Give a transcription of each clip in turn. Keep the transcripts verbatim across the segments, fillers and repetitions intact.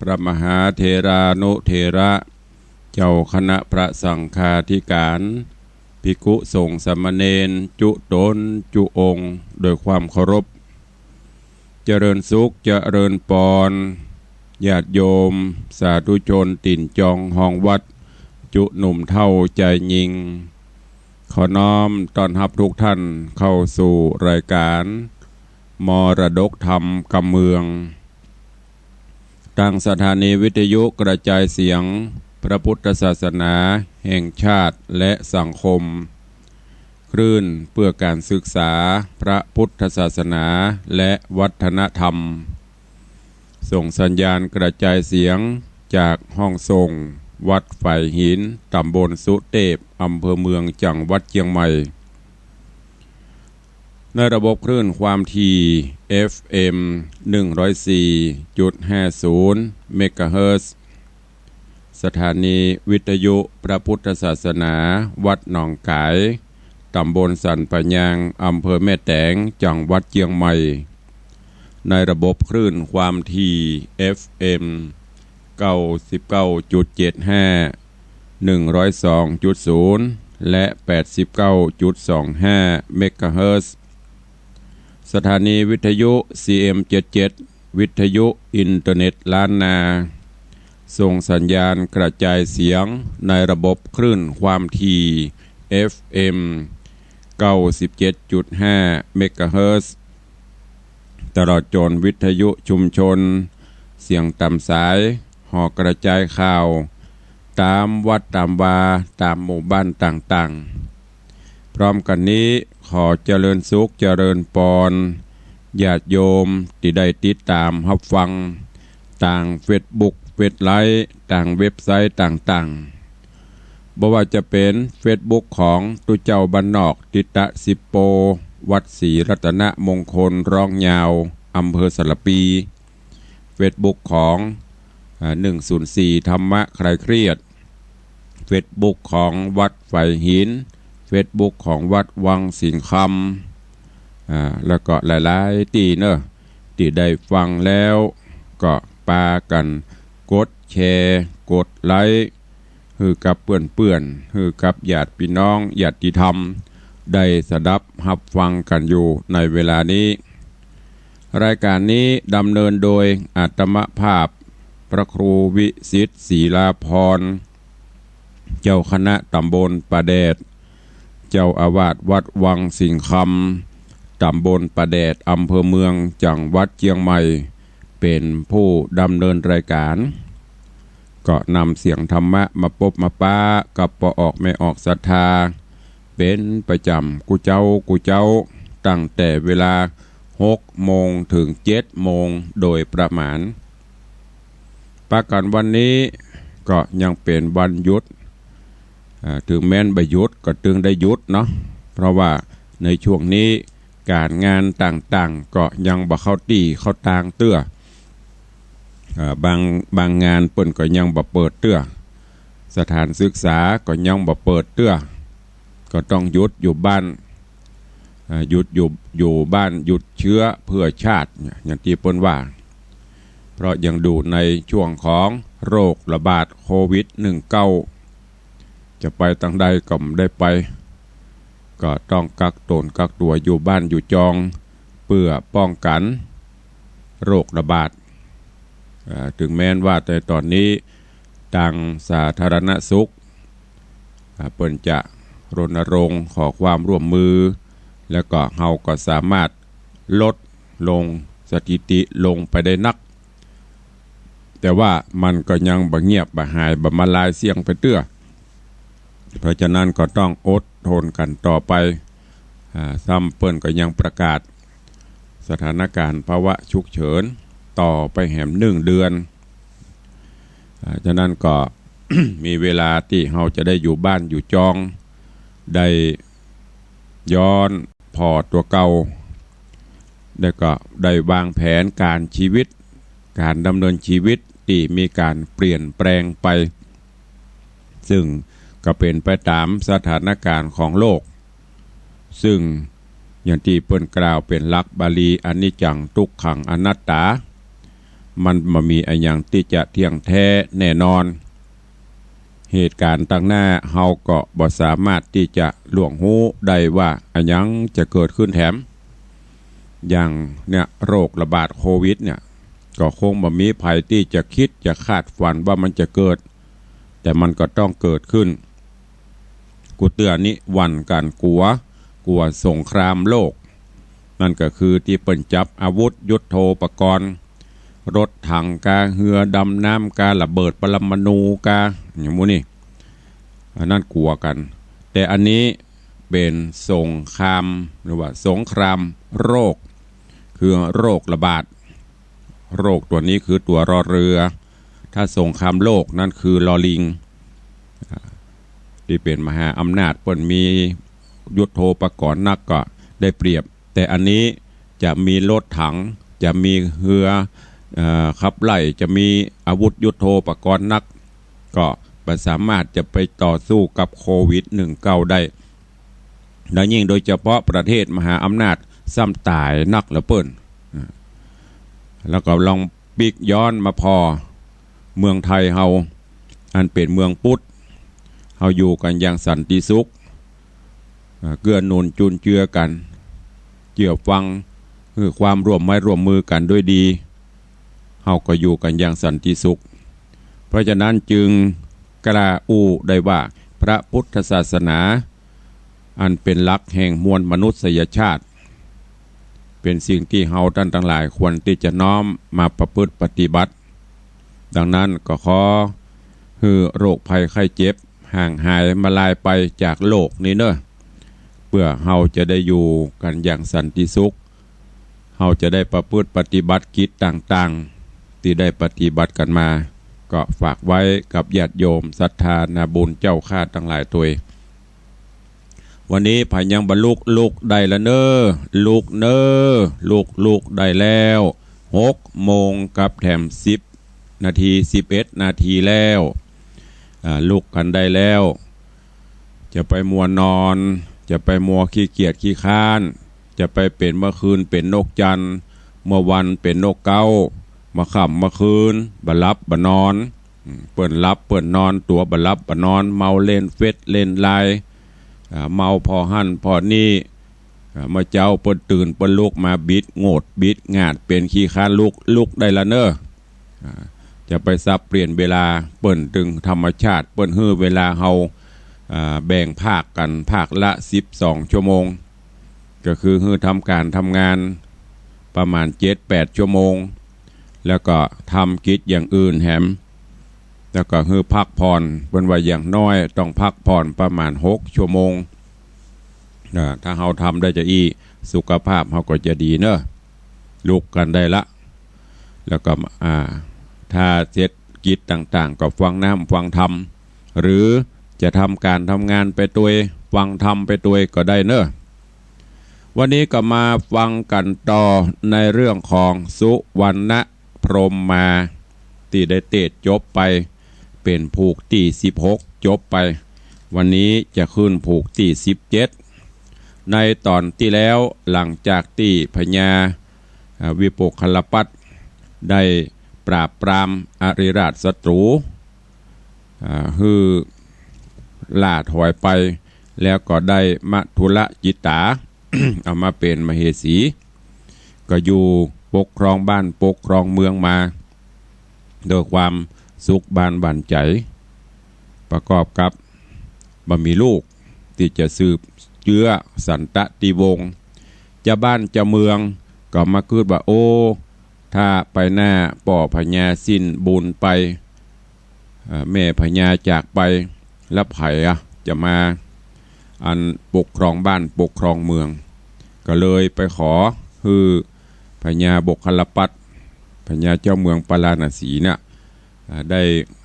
พระมหาเถรานุเถระ เจ้าคณะพระสังฆาธิการ ภิกขุสงฆ์สามเณร จุ๊ต๋นจุ๊องค์ โดยความเคารพ เจริญสุข เจริญปอน ญาติโยม สาธุชน ตี๋นจองฮองวัด จุ๊หนุ่มเฒ่าจายญิง ขอน้อมต้อนฮับทุกท่านเข้าสู่รายการ มรดกธรรมกำเมือง ตางสถานีวิทยุกระจายเสียงพระพุทธศาสนาแห่งชาติและสังคม คลื่นเพื่อการศึกษาพระพุทธศาสนาและวัฒนธรรม ส่งสัญญาณกระจายเสียงจากห้องส่งวัดฝายหิน ต๋ำบลสุเตพ อำเภอเมือง จังหวัดเจียงใหม่ ในระบบคลื่นความถี่ เอฟเอ็ม หนึ่งร้อยสี่จุดห้าศูนย์ เมกะเฮิรตซ์ สถานีวิทยุพระพุทธศาสนาวัดหนองก๋าย ต๋ำบลสันป่ายาง อำเภอแม่แตง จังหวัดเจียงใหม่ ในระบบคลื่นความถี่ เอฟเอ็ม เก้าสิบเก้าจุดเจ็ดห้า หนึ่งร้อยสองจุดศูนย์ และ แปดสิบเก้าจุดสองห้า เมกะเฮิรตซ์ สถานีวิทยุ ซีเอ็มเจ็ดเจ็ด วิทยุอินเทอร์เน็ตล้านนา ส่งสัญญาณกระจายเสียงในระบบคลื่นความถี่ เอฟเอ็ม เก้าสิบเจ็ดจุดห้า เมกะเฮิรตซ์ ตลอดจ๋นวิทยุชุมชน เสียงต๋ามสาย หอกระจายข่าว ต๋ามวัดต๋ามวา ต๋ามหมู่บ้านต่างๆ พร้อมกั๋นนี้ ขอเจริญสุขเจริญปอน ญาติโยมตี้ได้ติดต๋ามฮับฟัง ตางเฟซบุ๊ก เฟซไลฟ์ ตางเว็บไซต์ต่างๆ บ่ว่าจะเป๋นเฟซบุ๊กของตุ๊เจ้าบ้านนอก ติตะสิปโป วัดศรีรัตนมงคล ร้องยาว อำเภอสารภี เฟซบุ๊กของ อ่า หนึ่งศูนย์สี่ ธรรมะคลายเครียด เฟซบุ๊กของวัดฝายหิน เฟซบุ๊กของวัดวังสิงห์คำ อ่า แล้วก็หลายๆ ตี้เนาะ ตี้ได้ฟังแล้วก็ปากั๋นกดแชร์ กดไลก์ หื้อกับเปื้อนๆ หื้อกับญาติปี้น้อง ญาติธรรม ได้สดับฮับฟังกั๋นอยู่ในเวลานี้ รายการนี้ดำเนินโดยอาตมาภาพ พระครูวิสิทธิ์ ศรีลาภรณ์ เจ้าคณะต๋ำบลป่าแดด เจ้าอาวาสวัดวังสิงห์คำ ต๋ำบลป่าแดด อำเภอเมือง จังหวัดเจียงใหม่ เป๋นผู้ดำเนินรายการ ก็นำเสียงธรรมะมาปบมาปะกับป้อออกแม่ออกศรัทธา เป๋นประจ๋ำกู้เจ๊ากู้เจ๊า ตั้งแต่เวลาหกโมงเถิงเจ็ดโมงโดยประมาณ ปะกั๋นวันนี้ก็ยังเป๋นวันหยุด อ่า เถิงแม้นบ่หยุดก็ตึงได้หยุดเนาะ เพราะว่าในช่วงนี้ก๋านงานต่างๆ ก็ยังบ่เข้าตี้เข้าตางเตื้อ อ่า บาง บางงานเปิ้นก็ยังบ่เปิดเตื้อ สถานศึกษาก็ยังบ่เปิดเตื้อ ก็ต้องหยุดอยู่บ้าน อ่า หยุดอยู่ อยู่บ้านหยุดเชื้อเพื่อชาติเนี่ย อย่างตี้เปิ้นว่า เพราะยังอยู่ในช่วงของโรคระบาดโควิด หนึ่งเก้า จะไปตางใดก็บ่ได้ไป ก็ต้องกักต๋นกักตั๋วอยู่บ้านอยู่จอง เปื้อป้องกั๋นโรคระบาด อ่า เถิงแม้นว่าแต่ต๋อนนี้ตางสาธารณสุข อ่า เปิ้นจะรณรงค์ขอความร่วมมือ แล้วก็เฮาก็สามารถลดลงสถิติลงไปได้นัก แต่ว่ามันก็ยังบ่เงียบบ่หายบ่มาลายเสี้ยงไปเตื้อ เพราะฉะนั้นก็ต้องอดทนกั๋นต่อไป อ่า ซ้ำเปิ้นก็ยังประกาศสถานการณ์ภาวะฉุกเฉินต่อไปแหมหนึ่งเดือน อ่า ฉะนั้นก็ มีเวลาตี้เฮาจะได้อยู่บ้านอยู่จอง ได้ย้อนผ่อตั๋วเก่า แล้วก็ได้วางแผนก๋านชีวิต ก๋านดำเนินชีวิตตี้มีก๋านเปลี่ยนแปลงไป ซึ่งก็เป๋นไปต๋ามสถานการณ์ของโลก ซึ่งอย่างตี้เปิ้นกล่าวเป๋นหลักบาลี อนิจจัง ทุกขัง อนัตตา มันบ่มีอะหยังตี้จะเที่ยงแท้แน่นอน เหตุก๋ารณ์ตังหน้าเฮาก็บ่สามารถตี้จะล่วงฮู้ได้ว่าอะหยังจะเกิดขึ้นแถม อย่างเนี่ย โรคระบาดโควิดเนี่ย ก็คงบ่มีใผตี้จะกึ๊ดจะคาดฝันว่ามันจะเกิด แต่มันก็ต้องเกิดขึ้น กูเตื้อนี้หวั่นกั๋น กั๋ว กั๋วสงครามโลก นั่นก็คือตี้เปิ้นจับอาวุธยุทโธปกรณ์ รถถังกา เฮือดำน้ำกา ระเบิดปรมาณูกา อย่างหมู่นี้ อันนั้นกั๋วกั๋น แต่อันนี้เป๋นสงคราม หรือว่าสงครามโรค คือโรคระบาด โรคตั๋วนี้คือตั๋วรอเรือ ถ้าสงครามโลกนั้นคือลอลิง ตี้เป๋นมหาอำนาจเปิ้นมียุทโธปกรณ์นักก็ได้เปรียบ แต่อันนี้จะมีรถถัง จะมีเฮือ เอ่อ ขับไล่ จะมีอาวุธยุทโธปกรณ์นัก ก็บ่สามารถจะไปต่อสู้กับโควิดหนึ่งเก้าได้ แล้วยิ่งโดยเฉพาะประเทศมหาอำนาจซ้ำต๋ายนักเหลือเปิ้น อ่า แล้วก็ลองปิ๊กย้อนมาผ่อเมืองไทยเฮา อันเป๋นเมืองพุทธ เฮาอยู่กั๋นอย่างสันติสุข อ่า เกื้อหนุนจุนเจือกั๋น เจื้อฟัง หื้อความร่วมไม้ร่วมมือกั๋นด้วยดี เฮาก็อยู่กั๋นอย่างสันติสุข เพราะฉะนั้นจึงกล้าอู้ได้ว่าพระพุทธศาสนา อันเป๋นหลักแห่งมวลมนุษยชาติ เป๋นสิ่งตี้เฮาต้านตังหลายควรตี้จะน้อมมาประพฤติปฏิบัติ ดังนั้นก็ขอหื้อโรคภัยไข้เจ็บห่างหายมาลายไปจากโลกนี้เน่อ เปื้อเฮาจะได้อยู่กั๋นอย่างสันติสุข เฮาจะได้ประพฤติปฏิบัติกิจต่างๆ ตี้ได้ปฏิบัติกั๋นมา ก็ฝากไว้กับญาติโยมศรัทธานาบุญเจ้าข้าตังหลายตวย วันนี้ใผยังบ่ลุก ลุกได้ละเน่อ ลุกเน่อ ลุก ลุกได้แล้ว หกโมงกับแถมสิบนาที สิบเอ็ดนาทีแล้ว อ่า ลุกกั๋นได้แล้ว จะไปมัวนอน จะไปมัวขี้เกียจขี้คร้าน จะไปเป๋นเมื่อคืนเป๋นนกจั่น เมื่อวันเป๋นนกเก๊า เมื่อค่ำเมื่อคืนบ่หลับบ่นอน อืม เปิ้นหลับเปิ้นนอน ตั๋วบ่หลับบ่นอน เมาเล่นเฟซเล่นไลน์ อ่า เมาผ่อหั้นผ่อนี้ อ่า เมื่อเจ๊าเปิ้นตื่นเปิ้นลุกมาบิดโงดบิดงาดเป๋นขี้คร้านลุก ลุกได้ละเน่อ อ่า จะไปสับเปลี่ยนเวลา เปิ้นตึงธรรมชาติ เปิ้นหื้อเวลาเฮา อ่า แบ่งภาคกั๋น ภาคละสิบสองชั่วโมง ก็คือหื้อทำก๋านทำงานประมาณเจ็ดแปดชั่วโมง แล้วก็ทำกิจอย่างอื่นแหม แล้วก็หื้อพักผ่อน เปิ้นว่าอย่างน้อยต้องพักผ่อนประมาณหกชั่วโมง อ่า ถ้าเฮาทำได้จาอี้ สุขภาพเฮาก็จะดีเน่อ ลุกกั๋นได้ละ แล้วก็ อ่า ถ้าเสร็จกิจต่างๆ ก็ฟังน้ำฟังธรรม หรือจะทำก๋านทำงานไปตวย ฟังธรรมไปตวยก็ได้เน่อ วันนี้ก็มาฟังกั๋นต่อในเรื่องของสุวรรณพรหมมา ตี้ได้เตศน์จบไป เป๋นผูกตี้สิบหกจบไป วันนี้จะขึ้นผูกตี้สิบเจ็ด ในต๋อนตี้แล้ว หลังจากตี้พญา อ่า วิปุคคลปัตตได้ปราบปรามอริราชศัตรู อ่า หื้อล่าถอยไป แล้วก็ได้มัทธุลจิตตา เอามาเป๋นมเหสี ก็อยู่ปกครองบ้านปกครองเมืองมา โดยความสุขบานหวั่นใจ๋ ประกอบกับบ่มีลูกตี้จะสืบเจื้อสันตติวงศ์ จาวบ้านจาวเมืองก็มากึ๊ดว่า โอ้ ถ้าไปหน้าป้อพญาสิ้นบุญไป เอ่อ แม่พญาจากไป แล้วใผอะจะมา อันปกครองบ้านปกครองเมือง ก็เลยไปขอหื้อพญาบกคลปัตต พญาเจ้าเมืองปาราณสีน่ะ อ่า ได้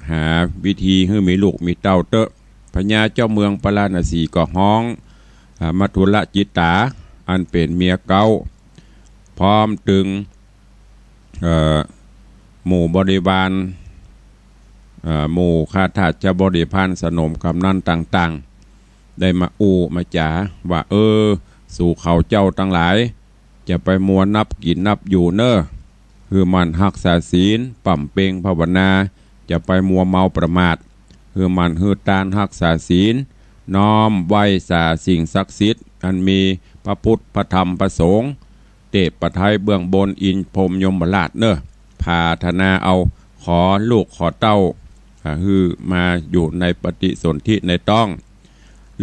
หาวิธีหื้อมีลูกมีเต้าเต๊อะ พญาเจ้าเมืองปาราณสีก็ฮ้อง อ่า มัทธุลจิตตา อันเป๋นเมียเก๊า พร้อมตึง เอ่อ หมู่บริวาร เอ่อ หมู่ข้าทาสบริพารสนมกำนันต่างๆ ได้มาอู้มาจ๋าว่า เออ สูเขาเจ้าตังหลาย จะไปมัวนับกิ๋นนับอยู่เน่อ หื้อหมั่นฮักษาศีล บำเพ็งภาวนา จะไปมัวเมาประมาท หื้อหมั่นหื้อตานฮักษาศีล น้อมไหว้สาสิ่งศักดิ์สิทธิ์ อันมีพระพุทธ พระธรรม พระสงฆ์ เตพไตรเบื้องบน อินทร์พรหมยมราชเน่อ ผาถนาเอา ขอลูกขอเต้า อ่า หื้อมาอยู่ในปฏิสนธิในต๊อง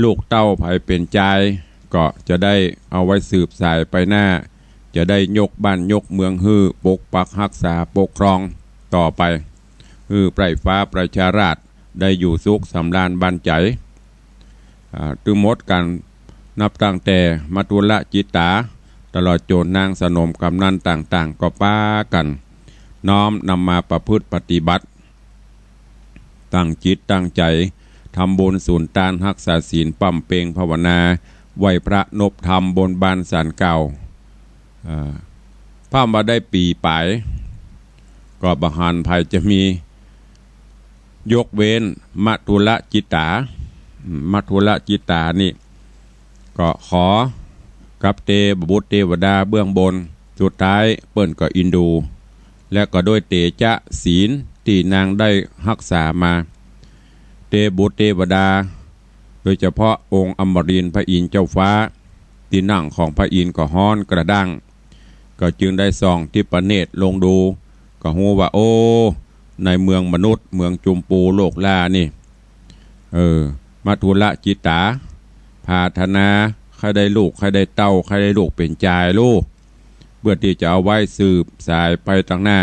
ลูกเต้าใผเป๋นจาย ก็จะได้เอาไว้สืบสายไปหน้า จะได้ยกบ้านยกเมืองหื้อ ปกปักฮักษาปกครองต่อไป หื้อไพร่ฟ้าประชาราษฎร์ได้อยู่สุขสำราญบันใจ๋ อ่า ตึงหมดกั๋น นับตั้งแต่มัทธุรจิตตา ตลอดจ๋นนางสนมกำนันต่างๆ ก็ปากั๋น น้อมนำมาประพฤติปฏิบัติ ตั้งจิตตั้งใจ๋ ทำบุญสูญตาน ฮักษาศีล บำเพ็งภาวนา ไหว้พระนบธรรมบนบานศาลเกล้า อ่า ผ่านมาได้ปี๋ป๋าย ก็บ่หันใผจะมี ยกเว้นมัทธุรจิตตา อืม มัทธุรจิตตานี่ ก็ขอกับเตพบุตรเตวดาเบื้องบน สุดท้ายเปิ้นก็อินดู และก็ด้วยเตจะศีลตี้นางได้ฮักษามา เตพบุตรเตวดา โดยเฉพาะองค์อมรินทร์พระอินทร์เจ้าฟ้า ตี้นั่งของพระอินทร์ก็ฮ้อนกระด้าง ก็จึงได้ส่องทิพเนตรลงดู ก็ฮู้ว่า โอ้ ในเมืองมนุษย์ เมืองจุมปูโลกล้านี่ เออ มัทธุรจิตตา ผาถนา ใค่ได้ลูก ใค่ได้เต้า ใค่ได้ลูกเป๋นจายลูก เปื้อตี้จะเอาไว้สืบสายไปตังหน้า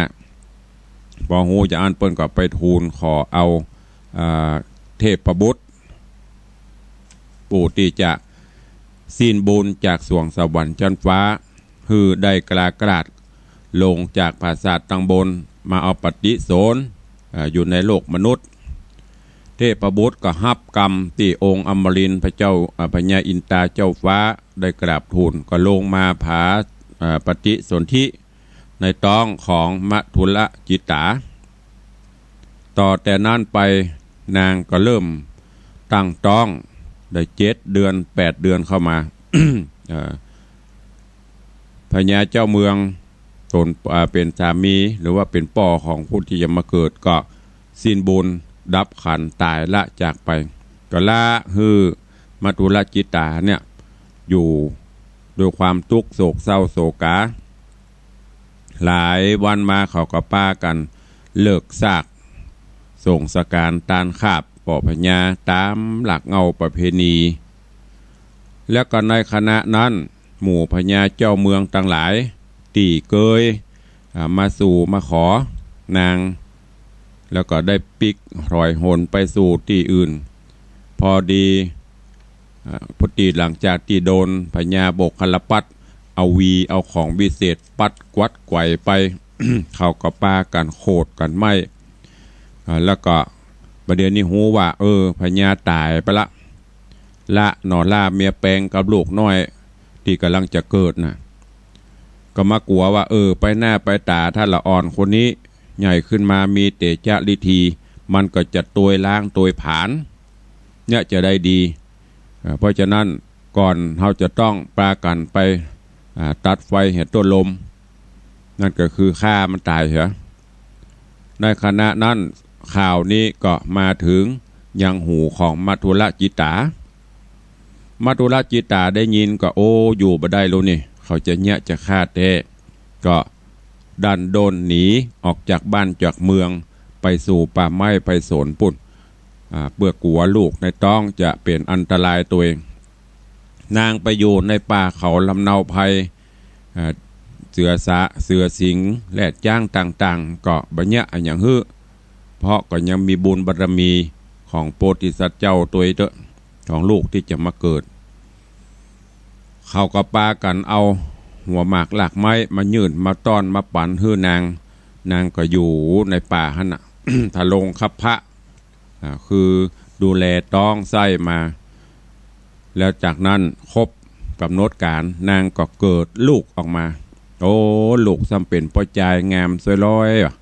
ปอฮู้จาอั้นเปิ้นก็ไปทูลขอเอา อ่า เทพบุตร ผู้ตี้จะสิ้นบุญจากสวงสวรรค์จั๊นฟ้า หื้อได้กล้ากล้าดลงจากปราสาทตังบน มาเอาปฏิสนธิ เอ่อ อยู่ในโลกมนุษย์ เทพบุตรก็ฮับกำตี้องค์อมรินทร์พระเจ้า เอ่อ พญาอินทราเจ้าฟ้าได้กราบทูล ก็ลงมาผา เอ่อ ปฏิสนธิในต๊องของมัทธุรจิตตา ต่อแต่นั้นไปนางก็เริ่มตั้งต๊องได้เจ็ดเดือนแปดเดือนเข้ามา เอ่อ พญาเจ้าเมืองต๋น อ่า เป๋นสามีหรือว่าเป๋นป้อของผู้ตี้จะมาเกิด ก็สิ้นบุญดับขันธ์ต๋ายละจากไป ก็ละหื้อมัทธุรจิตตาเนี่ยอยู่ด้วยความตุ๊กข์โศกเศร้าโศกา หลายวันมาเขาก็ปากั๋นเลิกซาก ส่งสการตานขาบป้อพญาต๋ามหลักเหง้าประเพณี แล้วก็ในขณะนั้นหมู่พญาเจ้าเมืองตังหลายตี้เกย อ่า มาสู่มาขอนาง แล้วก็ได้ปิ๊กถอยหนไปสู่ตี้อื่น พอดี อ่า พอดีหลังจากตี้โดนพญาโบกคลปัตต์เอาวีเอาของวิเศษปัดกวัดไกวไป เขาก็ปากั๋นโขดกั๋นไหม้ อ่า แล้วก็บ่าเดี่ยวนี้ฮู้ว่า เออ พญาต๋ายไปละ ละหน่อล่าเมียแปงกับลูกน้อยตี้ก่ำลังจะเกิดน่ะ ก็มากั๋วว่า เออ ไปหน้าไปต๋าถ้าละอ่อนคนนี้ใหญ่ขึ้นมามีเตจะฤทธี มันก็จะตวยล้างตวยผลาญ เนี่ยจะได้ดี เอ่อ เพราะฉะนั้นก่อนเฮาจะต้องปากั๋นไป อ่า ตัดไฟเหียต้นลม นั่นก็คือฆ่ามันต๋ายเหีย ในขณะนั้นข่าวนี้ก็มาถึงยังหูของมัทธุรจิตตา มัทธุรจิตตาได้ยินก็ โอ้ อยู่บ่ได้แล้วนี่ เขาจะเยียะจะฆ่าแต๊ ก็ดันด้นหนีออกจากบ้านจากเมืองไปสู่ป่าไม้ไพรสนปู๊น อ่า เปื้อกั๋วลูกในต๊องจะเป๋นอันตรายตวยเอง นางไปอยู่ในป่าเขาลำเนาไพร อ่า เสือสา เสือสิงห์ แลดจ๊างต่างๆ ก็บ่เยียะอะหยังหื้อ เพราะก็ยังมีบุญบารมีของโพธิสัตว์เจ้าตวยเต๊อะ ของลูกตี้จะมาเกิด เขาก็ปากั๋นเอาหัวหมากรากไม้มายื่นมาต้อนมาปั๋นหื้อนาง นางก็อยู่ในป่าหั้นน่ะ ทะลงคัพพะ อ่า คือดูแลต๊องไส้มา แล้วจากนั้นครบก๋ำหนดกาล นางก็เกิดลูกออกมา โอ้ ลูกซ้ำเป๋นป้อจายงามสวยลอยว่ะ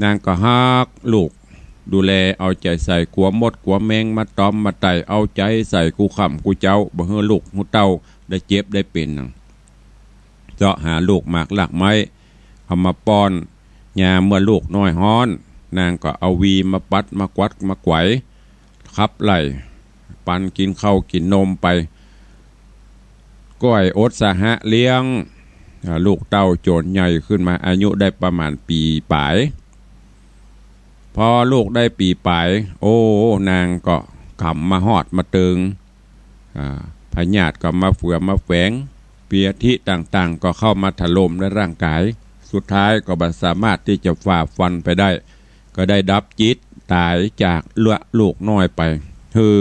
นางก็ฮักลูก ดูแลเอาใจ๋ใส่ กั๋วมดกั๋วแมงมาตอมมาไต่ เอาใจ๋ใส่กู้ค่ำกู้เจ๊า บ่หื้อลูกหื้อเต้าได้เจ็บได้เป๋นหยัง เซาะหาลูกหมากรากไม้ เอามาป้อนยามเมื่อลูกน้อยฮ้อน นางก็เอาวีมาปัด มากวัด มาไขว่ ขับไล่ ปันกิ๋นข้าวกิ๋นนมไป ก้อยอดสาหะเลี้ยง อ่า ลูกเต้าจ๋นใหญ่ขึ้นมา อายุได้ประมาณปี๋ป๋าย พอลูกได้ปี๋ป๋าย โอ้ นางก็กำมาฮอดมาตึง อ่า พยาธิก็มาเฟือมาแฝง เปียธิต่างๆ ก็เข้ามาถล่มในร่างกาย สุดท้ายก็บ่สามารถตี้จะฝ่าฟันไปได้ ก็ได้ดับจิตต๋ายจากเลือดลูกน้อยไป หื้อ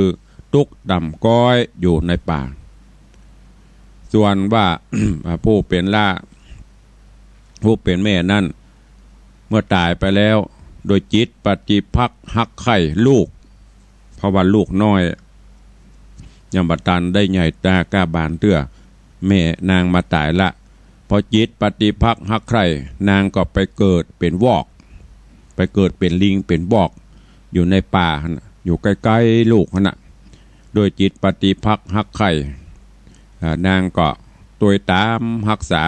ตุ๊กต่ำก๊อยอยู่ในป่า ส่วนว่า ผู้เป๋นหล้า ผู้เป๋นแม่นั้น เมื่อต๋ายไปแล้ว โดยจิตปฏิภักษ์ฮักใคร่ลูก เพราะว่าลูกน้อยยังบ่ตันได้ใหญ่ต๋าก้าบานเตื้อ แม่นางมาต๋ายละ พอจิตปฏิภักษ์ฮักใคร่ นางก็ไปเกิดเป๋นวอก ไปเกิดเป๋นลิงเป๋นวอก อยู่ในป่าหั้นน่ะ อยู่ใก้ๆ ลูกหั้นน่ะ โดยจิตปฏิภักษ์ฮักใคร่ อ่า นางก็ตวยต๋ามฮักษา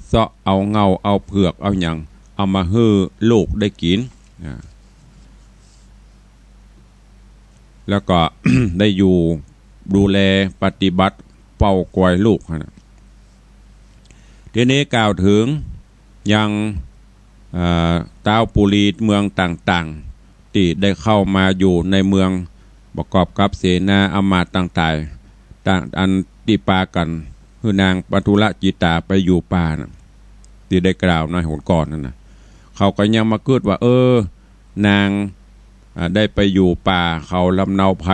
เซาะเอาเง้าเอาเผือกเอาหยัง เอามาหื้อลูกได้กิ๋น อ่า แล้วก็ ได้อยู่ดูแลปฏิบัติเฝ้าคอยลูกหั้นน่ะ ทีนี้กล่าวเถิงยัง เอ่อ ต๊าวปุรีเมืองต่างๆ ตี้ได้เข้ามาอยู่ในเมือง ประกอบกับเสนาอำมาตย์ต่างๆ ต่างอันตี้ปากั๋นหื้อนางมัทธุรจิตตาไปอยู่ป่าน่ะ ตี้ได้กล่าวในหนก่อนนั้นน่ะ เขาก็ยังมากึ๊ดว่า เออ นาง อ่า ได้ไปอยู่ป่าเขาลำเนาไพร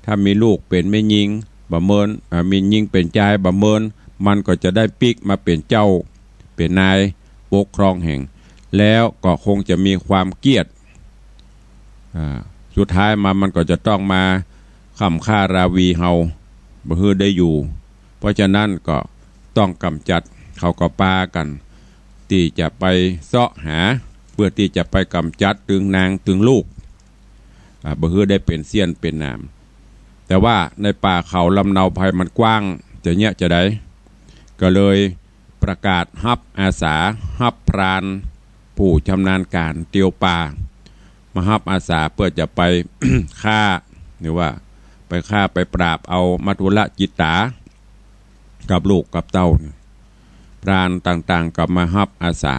ถ้ามีลูกเป๋นแม่ญิงบ่เมิน อ่า มีญิงเป๋นจายบ่เมิน มันก็จะได้ปิ๊กมาเป๋นเจ้า เป๋นนายปกครองแห่ง แล้วก็คงจะมีความเกลียด อ่า สุดท้ายมามันก็จะต้องมาค้ำฆ่าราวีเฮา บ่หื้อได้อยู่ เพราะฉะนั้นก็ต้องก๋ำจัด เขาก็ปากั๋นตี้จะไปเซาะหา เปื้อตี้จะไปก๋ำจัดตึงนางตึงลูก อ่า บ่หื้อได้เป๋นเสี้ยนเป๋นหนาม แต่ว่าในป่าเขาลำเนาไพรมันกว้าง จะเยียะจะใด ก็เลยประกาศฮับอาสา ฮับพรานผู้ชำนาญก๋านเตียวป่า มาฮับอาสาเปื้อจะไป ฆ่า หรือว่าไปฆ่าไปปราบเอามัทธุรจิตตา กับลูกกับเต้าเนี่ย พรานต่างๆ ก็มาฮับอาสา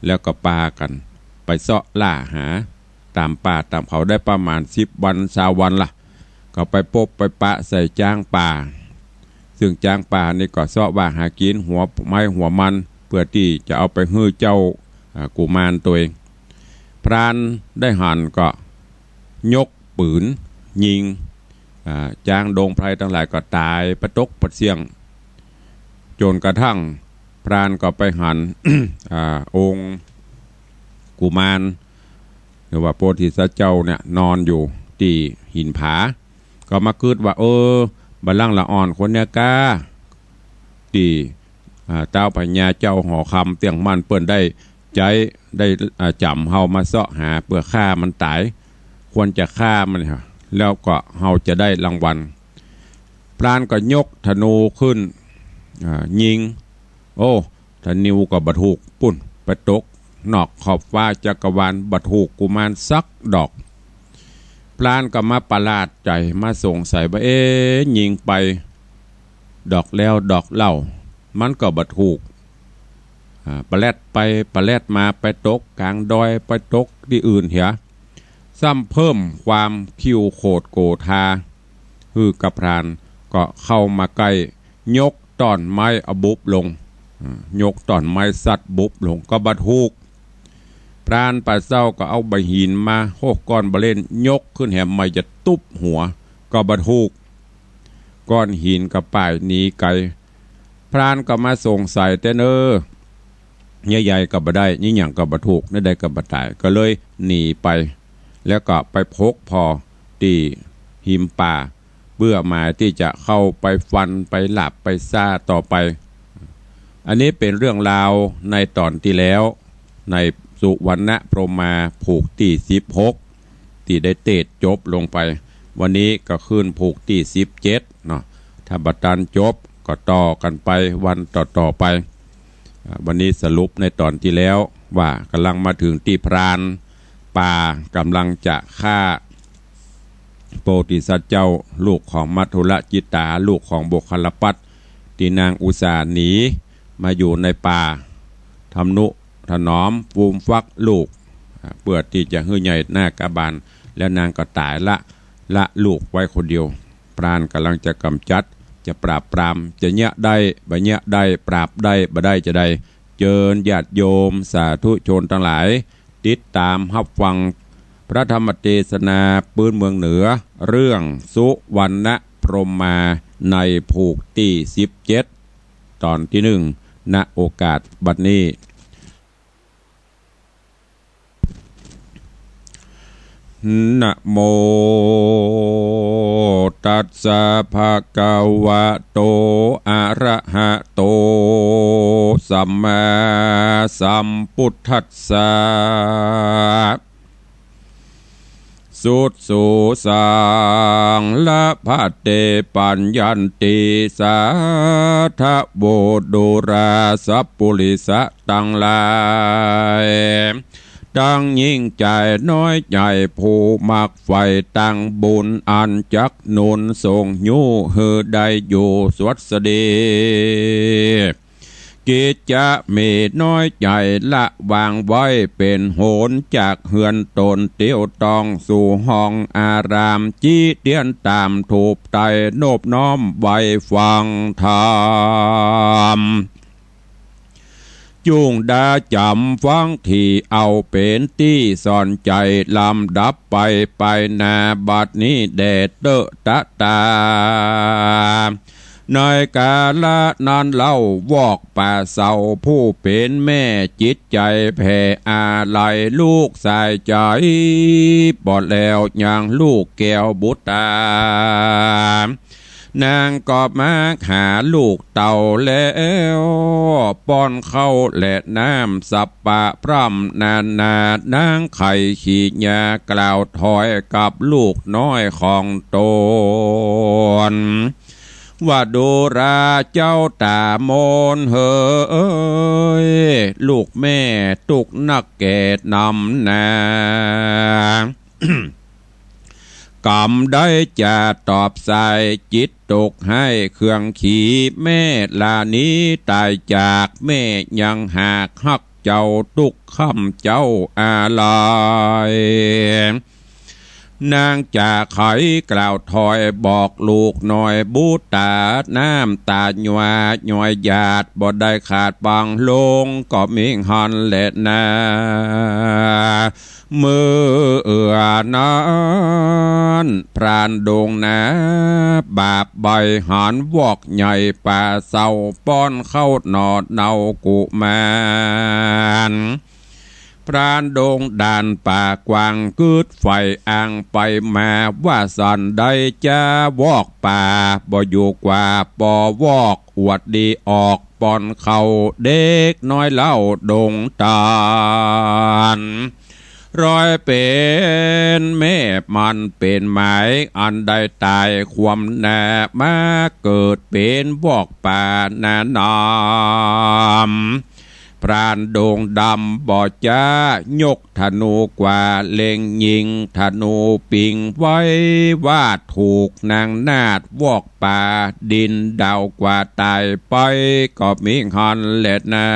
แล้วก็ปากั๋นไปเซาะล่าหาต๋ามป่าต๋ามเขาได้ประมาณสิบวันซาววันละ ก็ไปปบไปปะใส่จ๊างป่า ซึ่งจ๊างป่านี่ก็เซาะว่าหากิ๋นหัวไม้หัวมัน เปื้อตี้จะเอาไปหื้อเจ้า อ่า กุมารตวย พรานได้หันก็ยกปืนยิง อ่า จ๊างดงไพรตังหลายก็ต๋ายปะตกปะเสี้ยง จ๋นกระทั่งพรานก็ไปหัน อ่า องค์กุมาร หรือว่าโพธิสัตว์เจ้าเนี่ยนอนอยู่ตี้หินผา ก็มากึ๊ดว่า เออ บ่าลังละอ่อนคนเนี้ยก้า ตี้ อ่า ต๊าวพญาเจ้าหอคำเตี้ยงมั่นเปิ้นได้ใจ๊ ได้ อ่า จ๋ำเฮามาเซาะหาเปื้อฆ่ามันต๋าย ควรจะฆ่ามัน แล้วก็เฮาจะได้รางวัล พรานก็ยกธนูขึ้น อ่า ยิง โอ้ ธนูก็บ่ถูก ปุ้น ไปตกนอกขอบฟ้าจักรวาล บ่ถูกกุมารสักดอก พรานก็มาประหลาดใจ๋ มาสงสัยว่า เอ๊ะ ยิงไปดอกแล้วดอกเล่า มันก็บ่ถูก อ่า ปะแล่ดไปปะแล่ดมา ไปตกก๋างดอย ไปตกตี้อื่นเหีย ซ้ำเพิ่มความขิ้วโขดโกธา หื้อกับพรานก็เข้ามาใก้ ยกต้อนไม้เอาบุบลง อ่า ยกต้อนไม้ซัดบุบลงก็บ่ถูก พรานป่าเซ้าก็เอาบ่าหินมาหกก้อนบ่าเล่น ยกขึ้นแหมใหม่จะตุ๊บหัว ก็บ่ถูก ก้อนหินก็ป่ายหนีไก๋ พรานก็มาสงสัยแต่เนิ่น ใหญ่ๆ ก็บ่ได้ ยิ่งหยังก็บ่ถูก แนวใดก็บ่ต๋าย ก็เลยหนีไป แล้วก็ไปพกผ่อตี้ฮิมป่า เปื้อหมายตี้จะเข้าไปฟันไปหลาบไปซ่าต่อไป อันนี้เป๋นเรื่องราวในต๋อนตี้แล้ว ในสุวรรณพรหมาผูกตี้สิบหก ตี้ได้เตสน์จบลงไป วันนี้ก็ขึ้นผูกตี้สิบเจ็ดเนาะ ถ้าบ่ตันจบก็ต่อกั๋นไปวันต่อๆ ไป อ่า วันนี้สรุปในต๋อนตี้แล้วว่ากำลังมาเถิงตี้พรานป่าก๋ำลังจะฆ่าโพธิสัตว์เจ้า ลูกของมัทธุรจิตตา ลูกของโมคคัลลปัตติ ตี้นางอุตส่าห์หนีมาอยู่ในป่า ทำนุถนอมฟูมฟักลูก อ่า เปื้อตี้จะหื้อใหญ่นาคบาล แล้วนางก็ต๋ายละ ละลูกไว้คนเดียว พรานก๋ำลังจะก๋ำจัด จะปราบปราม จะเยียะได้ บ่เยียะได้ ปราบได้ บ่ได้จะใด เจิญญาติโยมสาธุชนตังหลาย ติดต๋ามฮับฟังพระธรรมเตสนาปื๊นเมืองเหนือ เรื่องสุวรรณพรหมาในผูกตี้สิบเจ็ด ต๋อนตี้นึ่ง ณ โอกาสบัดนี้ นะโมตัสสะ ภะคะวะโต อะระหะโต สัมมาสัมพุทธัสสะ สุดสูสัง ละพะเต ปัญญันติ สาธะโว ดูราสัปปุริสะตังหลาย ตังยิ่งใจ๋น้อยใจ๋ ผู้มักใฝ่ตังบุญ อันจักหนุนส่งยู้หื้อได้อยู่สวัสดี กิจจะมีน้อยใจ๋ ละวางไว้เป๋นหน จากเฮือนต๋นเตี้ยวต้องสู่ห้องอาราม จิเตียนต๋ามถูปไตนบน้อมไหว้ฟังธรรม จุ่งดาจ๋ำฟัง ตี้เอาเป๋นตี้สอนใจ๋ ลำดับไปไปหน้าบัดนี้แด่เต๊อะตะตา ในกาละนั้นเล่า วอกป่าเสาผู้เป๋นแม่ จิตใจ๋แผ่อาลัย ลูกสายใจ๋ ปอดแล้วยังลูกแก้วบุตรา นางก็มาหาลูกเต้าแล้ว ป้อนข้าวและน้ำสัปปะพร่ำนานา นางไข้ขี้ยากล่าวถอยกับลูกน้อยของต๋น ว่าดูราเจ้าต๋ามนเหย ลูกแม่ตุ๊กข์นักแก่นำนา กำใดจะตอบสาย จิตตกไห้เคืองขี แม่ลานี้ต๋ายจาก แม่ยังหากฮักเจ้า ตุ๊กข์ค้ำเจ้าอาลัย นางจะไขกล่าวถอย บอกลูกน้อยบุตรา น้ำต๋าหยวาหยอยหยาด บ่ได้ขาดบางลง ก็มีหั้นแลนา เมื่อนั้นพรานดงนา บาปใบ้หันวอกใหญ่ป่าเศร้า ป้อนข้าวหน่อเนากุมาร พรานดงด่านป่ากว้าง กึ๊ดใฝ่อ่างไปมา ว่าสันใดจาวอกป่า บ่อยู่กว่าปอวอก อวดดีออก ป้อนข้าวเด็กน้อยเล่าดงต๋าน ร้อยเป๋นแม่มันเป๋นหมาย อันได้ต๋ายความหน้า มาเกิดเป๋นวอกป่าหน้าหนาม พรานดงดำบ่จ๊ายกธนูกว่า เล็งยิงธนูปิงไว้ ว่าถูกนางนาฏวอกป่า ดินดาวกว่าต๋ายไป ก็มีหั้นแลนา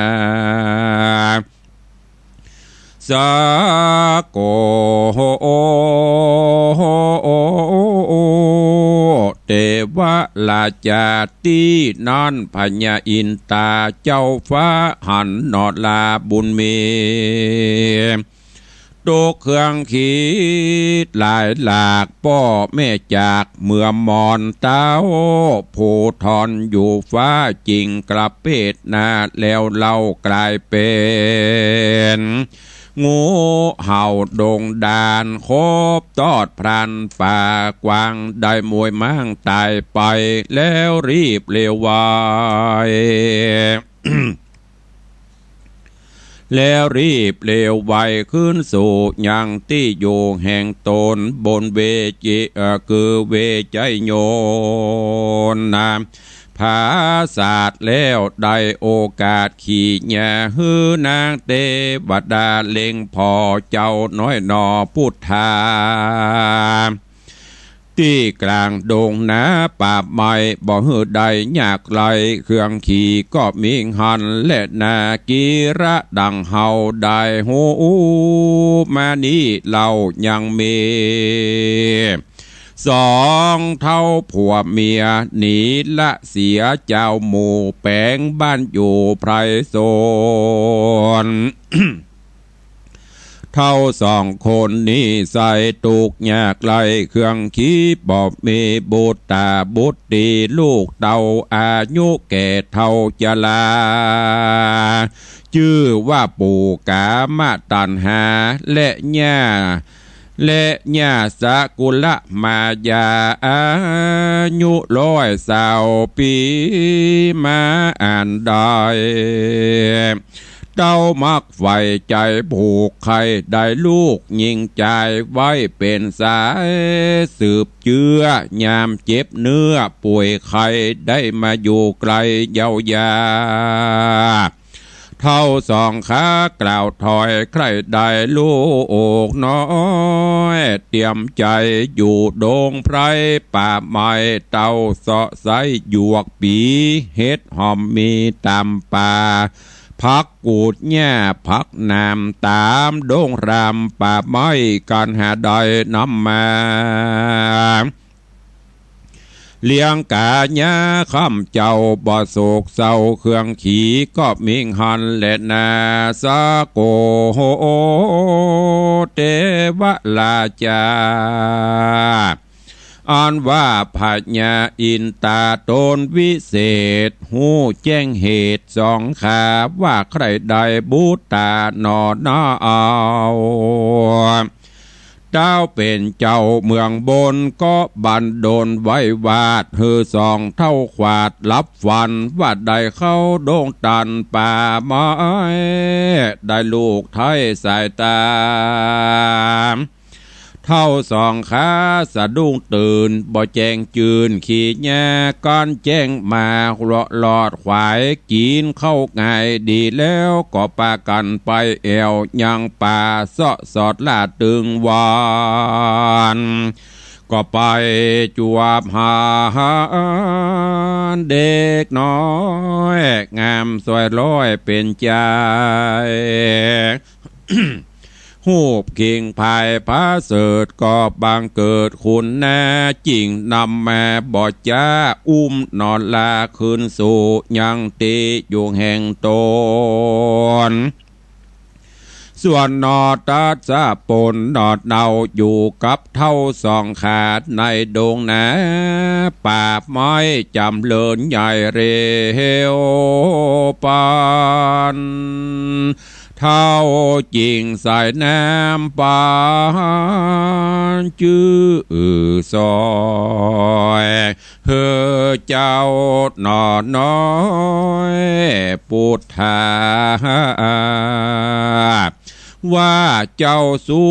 สาโก เตวราจา ตี้นั้นพญาอินตาเจ้าฟ้าหันหนอลาบุญมี ตกเครื่องขีดหลายหลาก ป้อแม่จากเมือมอนเต้า ผู้ทอนอยู่ฟ้าจิ่งกระเปดหน้า แล้วเล่ากลายเป๋น งูเห่าดงด่าน คบตอดพรานป่ากว้าง ได้มวยม้างต๋ายไป แล้วรีบเร็วไว แล้วรีบเร็วไวขึ้นสู่ยังตี้อยู่แห่งต๋น บนเวจี เอ่อ คือเวไชยโยนนะ พ ผาสาทแล้วได้โอกาสขี่แย่หื้อนางเตวดาเล็งผ่อเจ้าน้อยหน่อปุทธา ตี้ก๋างดงนาป่าไม้ บ่หื้อได้ยากไร้ เครื่องขี่ก็มีหั้นแลนา กีระดั่งเฮาได้ฮู้มานี้เล่ายังมี สองเฒ่าผัวเมียหนีละเสียเจ้าหมู่ แป๋งบ้านอยู่ไพรสน เฒ่าสองคนนี้ใส่ตุ๊กข์ยากไร้ เครื่องขี่บ่มี บุตราบุตรีลูกเต้า อายุแก่เฒ่าจรา จื้อว่าปู่กามตัณหา และย่า และย่าสกุลมายา อายุร้อยซาวปี๋มาอันใด เต้ามักใฝ่ใจ๋ผูกใค่ได้ลูกญิงจาย ไว้เป๋นสายสืบเจื้อ ยามเจ็บเนื้อป่วยไข้ ได้มาอยู่ใก้เย้ายา เฒ่าสองขากล่าวถอย ใคร่ได้ลูกน้อย เตียมใจ๋อยู่ดงไพรป่าไม้ เต้าเซาะไส้หยวกปี๋ เห็ดหอมมีต๋ามป่า ผักกูดหญ้าผักหนาม ต๋ามดงรามป่าไม้ กั๋นหาได้นำมา เลี้ยงก๋ายาค่ำเจ๊า บ่โศกเศร้า เครื่องขี่ก็มีหั้นแลนา สะโกเตวราจา อันว่าพญาอินตาต๋นวิเศษ ฮู้แจ้งเหตุสองขา ว่าใคร่ได้บุตราหน่อนาเอา เต้าเป๋นเจ้าเมืองบน ก็บันดลไว้วาด หื้อสองเฒ่าขวาดหลับฝัน ว่าได้เข้าดงตันป่าไม้ ได้ลูกไท้สายต๋า เฒ่าสองขาสะดุ้งตื่น บ่แจ้งจื้น ขี่ยาก้อนแจ้งมา เลาะลอดขวาย กิ๋นข้าวง่ายดีแล้ว ก็ปากั๋นไปแอ่วยังป่า เซาะสอดล่าตึงวัน ก็ไปจวบหาเด็กน้อย งามสวยร้อยเป๋นใจ๋ ฮูปเข่งผายผาเสริฐ ก็บังเกิดคุณนา จิ่งนำมาบ่จ๊า อุ้มหน่อลาคืนสู่ยังตี้อยู่แห่งต๋น ส่วนหน่อตัสสะผลหน่อเนาอยู่กับเฒ่าสองขาในดงนา ป่าไม้จ๋ำเริญใหญ่เร็วปัน เฒ่าจิ่งสายน้ำปานจื้อซอย หื้อเจ้าหน่อน้อยปุทธา ว่าเจ้าสุ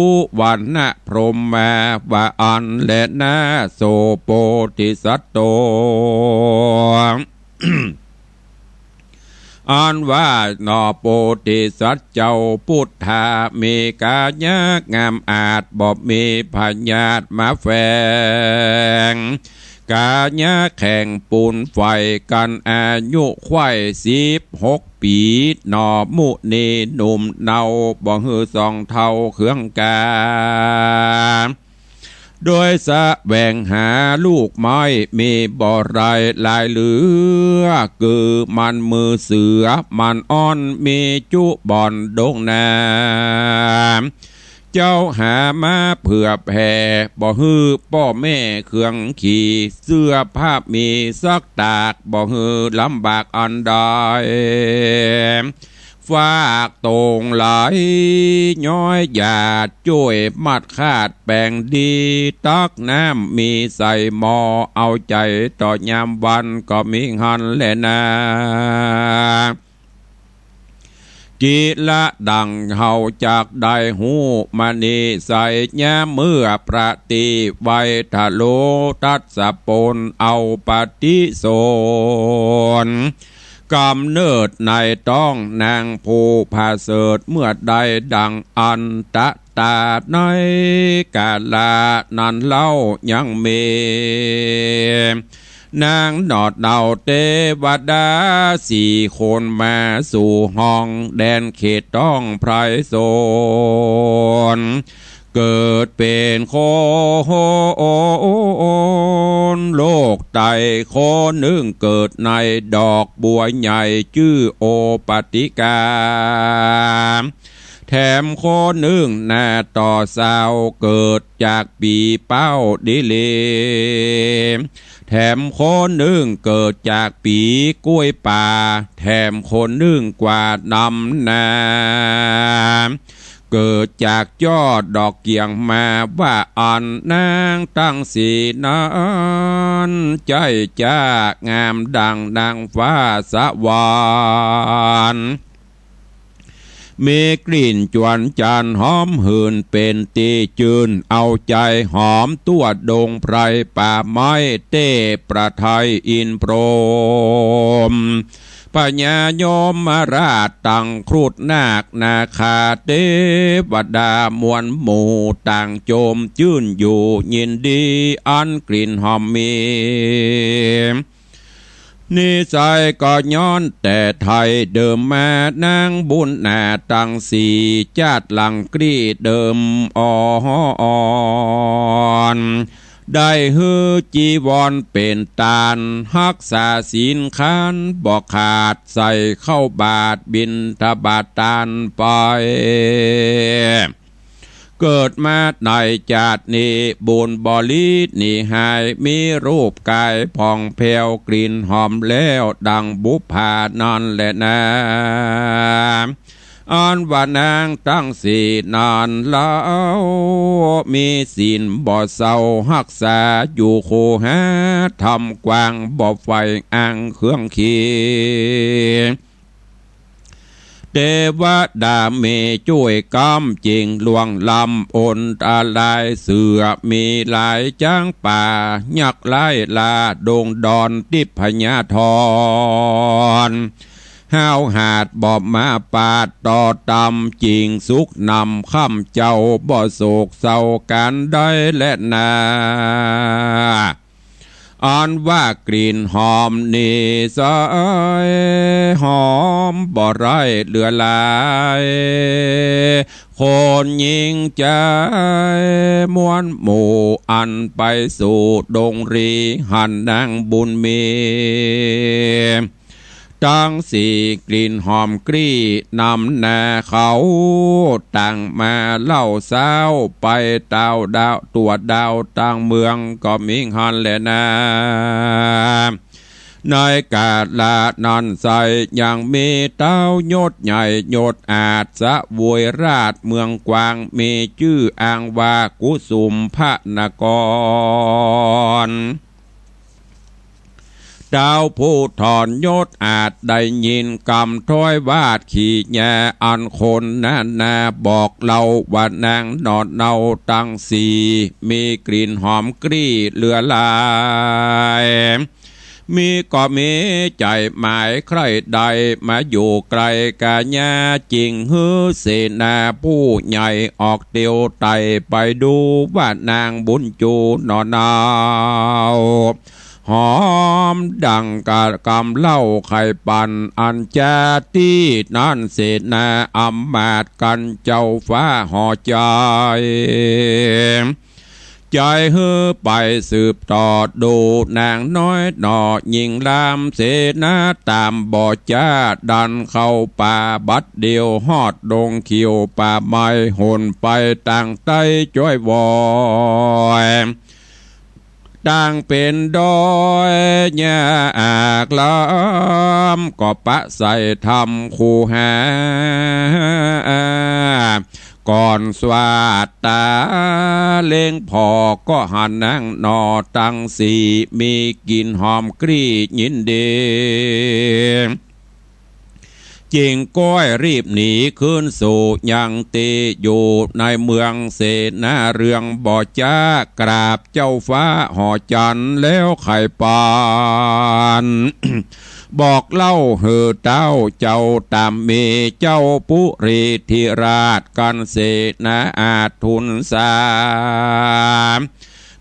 วรรณพรหมมา ว่าอั้นแลนา โส โพธิสัตโต อันว่าหน่อโพธิสัตว์เจ้าปุทธา มีก๋ายะงามอาจ บ่มีพยาธิมาแฝง ก๋ายะแข็งปูนไฟกั๋น อายุใค่สิบหกปี๋ หน่อมุนีหนุ่มเนา บ่หื้อสองเฒ่าเคืองกา โดยแสวงหาลูกไม้ มีบ่ได้หลายเหลือ กือมันมือเสือ มันอ่อนมีจุบ่อนดงนา เจ้าหามาเผื่อแผ่ บ่หื้อป้อแม่เคืองขี่ เสื้อผ้ามีซักตาก บ่หื้อลำบากอันใด ฝากตรงหลายย้อยหยาด จ้วยมัดคาดแป๋งดี ตักน้ำมีใส่หม้อ เอาใจ๋ต่อยามวันก็มีหั้นแลนา กิละดั่งเฮาจักได้ฮู้มานี้ไซร้ ยามเมื่อประติไวทะโล ทัสสะปนเอาปฏิสน ก๋ำเนิดในต๊องนางผู้ผะเสริฐ เมื่อใดดั่งอันตะต๋าในกาละนั้นเล่ายังมี นางหนอดเหน่าเตวดาสี่คนมาสู่ห้องแดนเขตต๊องไพรสน เกิดเป๋นคนโลกไต คนนึ่งเกิดในดอกบัวใหญ่จื้อโอปติกา แถมคนนึ่งหน้าต่อเสา เกิดจากปี๋เป๊าดีหลี แถมคนนึ่งเกิดจากปี๋ก๊วยป่า แถมคนนึ่งกว่านำนา เกิดจากยอดดอกเกี่ยงมา ว่าอั้นนางตังสี่นั้น ใจ้จ๊างามดั่งนางฟ้าสวรรค์ มีกลิ่นจวนจันทร์หอมหื่นเป๋นตี้จื้นเอาใจ๋ หอมตั้วดงไพรป่าไม้ เต้ประไทยอินทร์พรหม พญายมราชตังครุฑนาคนาคา เตวดามวลหมู่ต่างโจมจื้นอยู่ยินดี อันกลิ่นหอมมี นิสัยก็ย้อนแต่ไทยเดิมมา นางบุญนาตังสี่ จ๊าดหลังกรีเดิมอ่อน ได้หื้อจีวรเป๋นตาน ฮักษาศีลขันบ่ขาด ใส่ข้าวบาตรบิณฑบาตตานไป เกิดมาในจ๊าดนี้ บุญบ่หลีหนีหาย มีรูปก๋ายผ่องแผ้ว กลิ่นหอมแล้วดั่งบุปผานั้นแลนา อันว่านางตังสี่นั้นเล่า มีศีลบ่เศร้าฮักษาอยู่ คูหาธรรมกว้าง บ่ใฝ่อ้างเครื่องขี เตวดามีจ้วยก๊ำ จึ่งล่วงล้ำอันตราย เสือมีหลายจ๊างป่า ยักษ์ร้ายล่าดงดอนทิพยธร ห้าวหาญบ่มาปาดต่อตำ จึ่งสุขนำค่ำเจ้า บ่โศกเศร้าก๋านใดแลนา อันว่ากลิ่นหอมนี้ใส หอมบ่ไร้เหลือหลาย คนยิ่งใจ๋มวลหมู่ อันไปสู่ดงรี หันนางบุญมี ตังสี่กลิ่นหอมกรี้นำหน้าเขา ต่างมาเล่าเซ้าไปตาวดาวตั๋วดาว ต่างเมืองก็มีหั้นแลนา ในกาละนั้นไซร้ ยังมีต้าวยศใหญ่ยศอาจ เสวยราชเมืองกว้าง มีจื้ออ้างว่ากุสุมพนคร ต้าวผู้ถอนยศอาจได้ยินกำถ้อยวาดขีญา อันคนนานาบอกเล่าว่านางหนอดเหน่าตังสี่ มีกลิ่นหอมกรี้เหลือหลาย มีก็มีใจ๋หมายใคร่ใด่ มาอยู่ใก้ก๋าญา จึ่งหื้อเสนาผู้ใหญ่ออกเตียวไต่ไปดู ว่านางบุญจูหนอเหน่า หอมดั่งกะกำเหล้าไข่ปั่น อันจาตี้นั้นเสนาอำมาตย์กั๋นเจ้าฟ้าห่อใจ๋ ใจ๋หื้อไปสืบต่อดู นางน้อยหน่อหญิงลาม เสนาต๋ามบ่จ๊าดันเข้าป่า บัดเดี่ยวฮอดดงเขียวป่าไม้ หนไปตางใต้จ้อยวอย ต่างเป๋นดอยยากลำ ก็ปะใส่ธรรมคูหา ก่อนสวัสดตาเล็งผ่อ ก็หันนางหนอตังสี่ มีกลิ่นหอมกรี้ยินดี จึงก้อยรีบหนีคืนสู่ยังตี้อยู่ในเมืองเสนาเรือง บ่จ๊ากราบเจ้าฟ้าหอจันทร์แล้วใค่ปาน บอกเล่าหื้อเต๊าเจ้าต๋ามมี เจ้าปุริธิราชกัณเสนาอาจทูลสา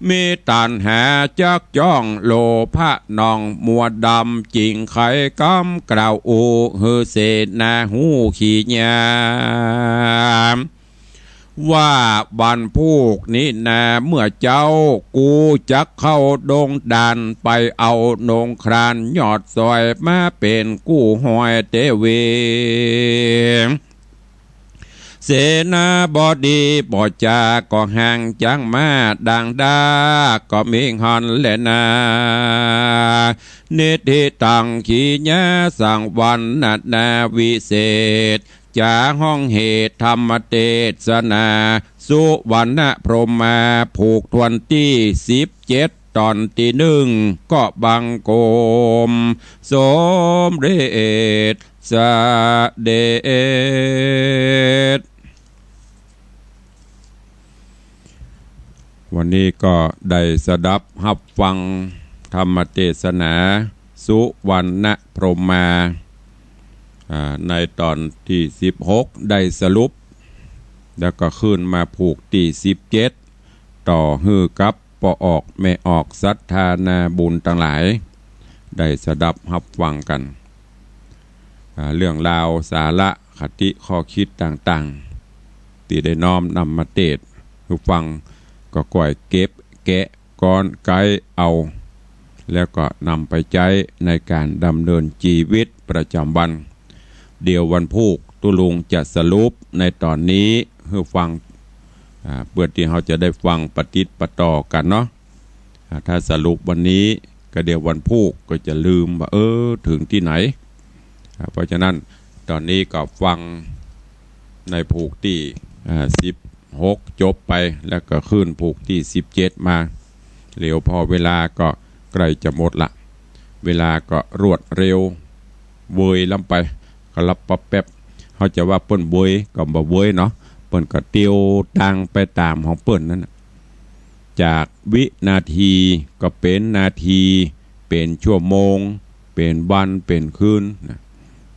มีตัณหาจักจ้องโลภะหนองมัวดำ จึงใค่กำกล่าวอู้หื้อเสนาฮู้ขี้ยา ว่าวันพูกนี้นา เมื่อเจ๊ากูจักเข้าดงดาน ไปเอานงครานยอดสอยมาเป๋นกู้ฮอยเตเว เสนาบดีบ่จาก็ห่างจังมาดังดา ก็มีหั้นแลนา นิทธิตังขีญาสังวัณณนาวิเศษ จ๋าฮ้องเหตุธรรมเตสนา สุวัณณพรหมา ผูกถ้วนตี้สิบเจ็ด ต๋อนตี้หนึ่ง ก็บังคมสมเร็จเสด็จ วันนี้ก็ได้สดับฮับฟังธรรมเตสนาสุวัณณพรหมา อ่า ในต๋อนตี้สิบหก ได้สรุป แล้วก็ขึ้นมาผูกตี้สิบเจ็ด ต่อหื้อกับป้อออกแม่ออกศรัทธานาบุญตังหลาย ได้สดับฮับฟังกั๋น อ่า เรื่องราวสาระคติข้อคิดต่างๆ ตี้ได้น้อมนำมาเตสน์หื้อฟัง ก็ก้อยเก็บแกะ ก้อนไก๊เอา แล้วก็นำไปใจ๊ในก๋านดำเนินจีวิตประจ๋ำวัน เดี๋ยววันพูกตุ๊ลุงจะสรุปในต๋อนนี้หื้อฟัง อ่า เปื้อตี้เฮาจะได้ฟังปะติดปะต่อกั๋นเนาะ อ่า ถ้าสรุปวันนี้ก็เดี๋ยววันพูกก็จะลืมว่า เออ เถิงตี้ไหน อ่า เพราะฉะนั้นต๋อนนี้ก็ฟังในพูกตี้ อ่า สิบหก จบไป แล้วก็ขึ้นพูกตี้สิบเจ็ดมา เหลียวผ่อเวลาก็ใก้จะหมดละ เวลาก็รวดเร็ว เวยล้ำไป กะลับปั๊บแป๊บ เฮาจะว่าเปิ้นเวยก็บ่เวยเนาะ เปิ้นก็เตียวตางไปต๋ามของเปิ้นนั้นน่ะ จากวินาทีก็เป๋นนาที เป๋นชั่วโมง เป๋นวัน เป๋นคืนนะ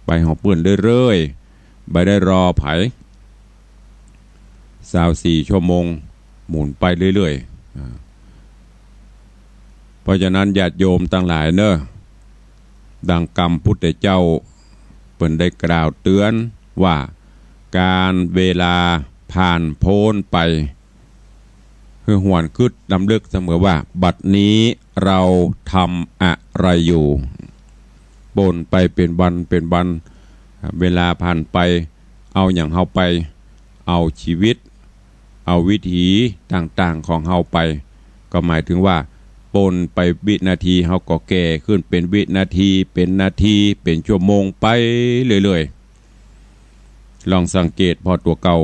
ไปของเปิ้นเรื่อยๆ บ่ได้รอใผ ซาวสี่ชั่วโมง หมุนไปเรื่อยๆ อ่า เพราะฉะนั้นญาติโยมตังหลายเน่อ ดังกำพุทธเจ้าเปิ้นได้กล่าวเตื๋อนว่า ก๋านเวลาผ่านโพ้นไป หื้อหวนกึ๊ดรำลึกเสมอว่า บัดนี้เราทำอะไรอยู่ ป่นไปเป๋นวันเป๋นวัน เวลาผ่านไป เอาหยังเฮาไป เอาจีวิต เอาวิถีต่างๆ ของเฮาไป ก็หมายถึงว่า ป่นไปวินาที เฮาก็แก่ขึ้นเป๋นวินาที เป๋นนาที เป๋นชั่วโมงไปเรื่อยๆ ลองสังเกตผ่อตั๋วเก่า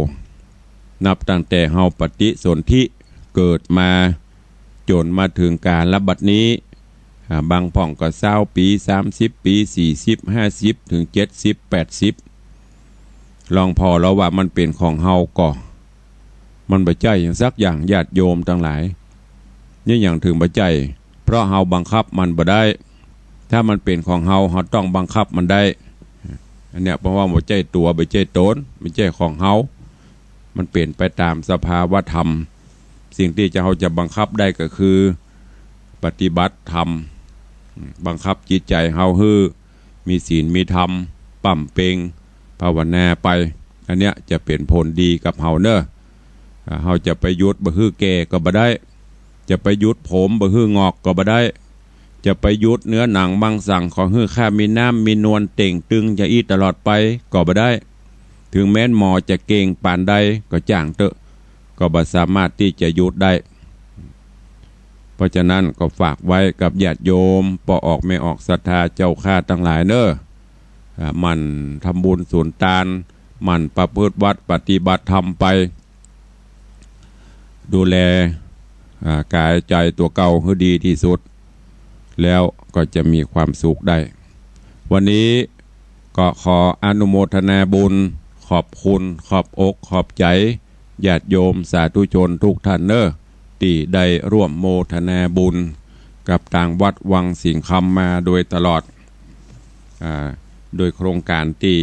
นับตั้งแต่เฮาปฏิสนธิเกิดมา จ๋นมาเถิงกาลบัดนี้ อ่า บางพ่องก็ซาวปี๋ สามสิบปี๋ สี่สิบ ห้าสิบ เถิงเจ็ดสิบ แปดสิบ ลองผ่อแล้วว่ามันเป๋นของเฮาก่อ มันบ่ใจ้หยังสักอย่าง ญาติโยมตังหลาย นี่หยังเถิงบ่ใจ้ เพราะเฮาบังคับมันบ่ได้ ถ้ามันเป๋นของเฮา เฮาต้องบังคับมันได้ อันเนี้ย เพราะว่าบ่ใจ้ตั๋ว บ่ใจ้ต๋น บ่ใจ้ของเฮา มันเป๋นไปต๋ามสภาวะธรรม สิ่งตี้จะ เฮาจะบังคับได้ก็คือ ปฏิบัติธรรม บังคับจิตใจ๋เฮาหื้อมีศีลมีธรรม ป้ำเป็ง ภาวนาไป อันเนี้ยจะเป๋นผลดีกับเฮาเน่อ อ่า เฮาจะไปหยุดบ่หื้อแก่ก็บ่ได้ จะไปหยุดผมบ่หื้องอกก็บ่ได้ จะไปหยุดเนื้อหนังมังสังของหื้อข้ามีน้ำมีนวลเต่งตึงจะอี้ตลอดไปก็บ่ได้ เถิงแม้นหมอจะเก่งปานใดก็จ้างเต๊อะ ก็บ่สามารถตี้จะหยุดได้ เพราะฉะนั้นก็ฝากไว้กับญาติโยม ป้อออกแม่ออกศรัทธาเจ้าข้าตังหลายเน่อ อ่า หมั่นทำบุญสุนตาน หมั่นประพฤติวัตรปฏิบัติธรรมไป ดูแล อ่า ก๋ายใจ๋ตั๋วเก่าหื้อดีตี้สุด แล้วก็จะมีความสุขได้ วันนี้ ก็ขออนุโมทนาบุญ ขอบคุณ ขอบอก ขอบใจ๋ ญาติโยมสาธุชนทุกท่านเน่อ ตี้ได้ร่วมโมทนาบุญกับตางวัดวังสิงห์คำมาโดยตลอด อ่า โดยโครงก๋านตี้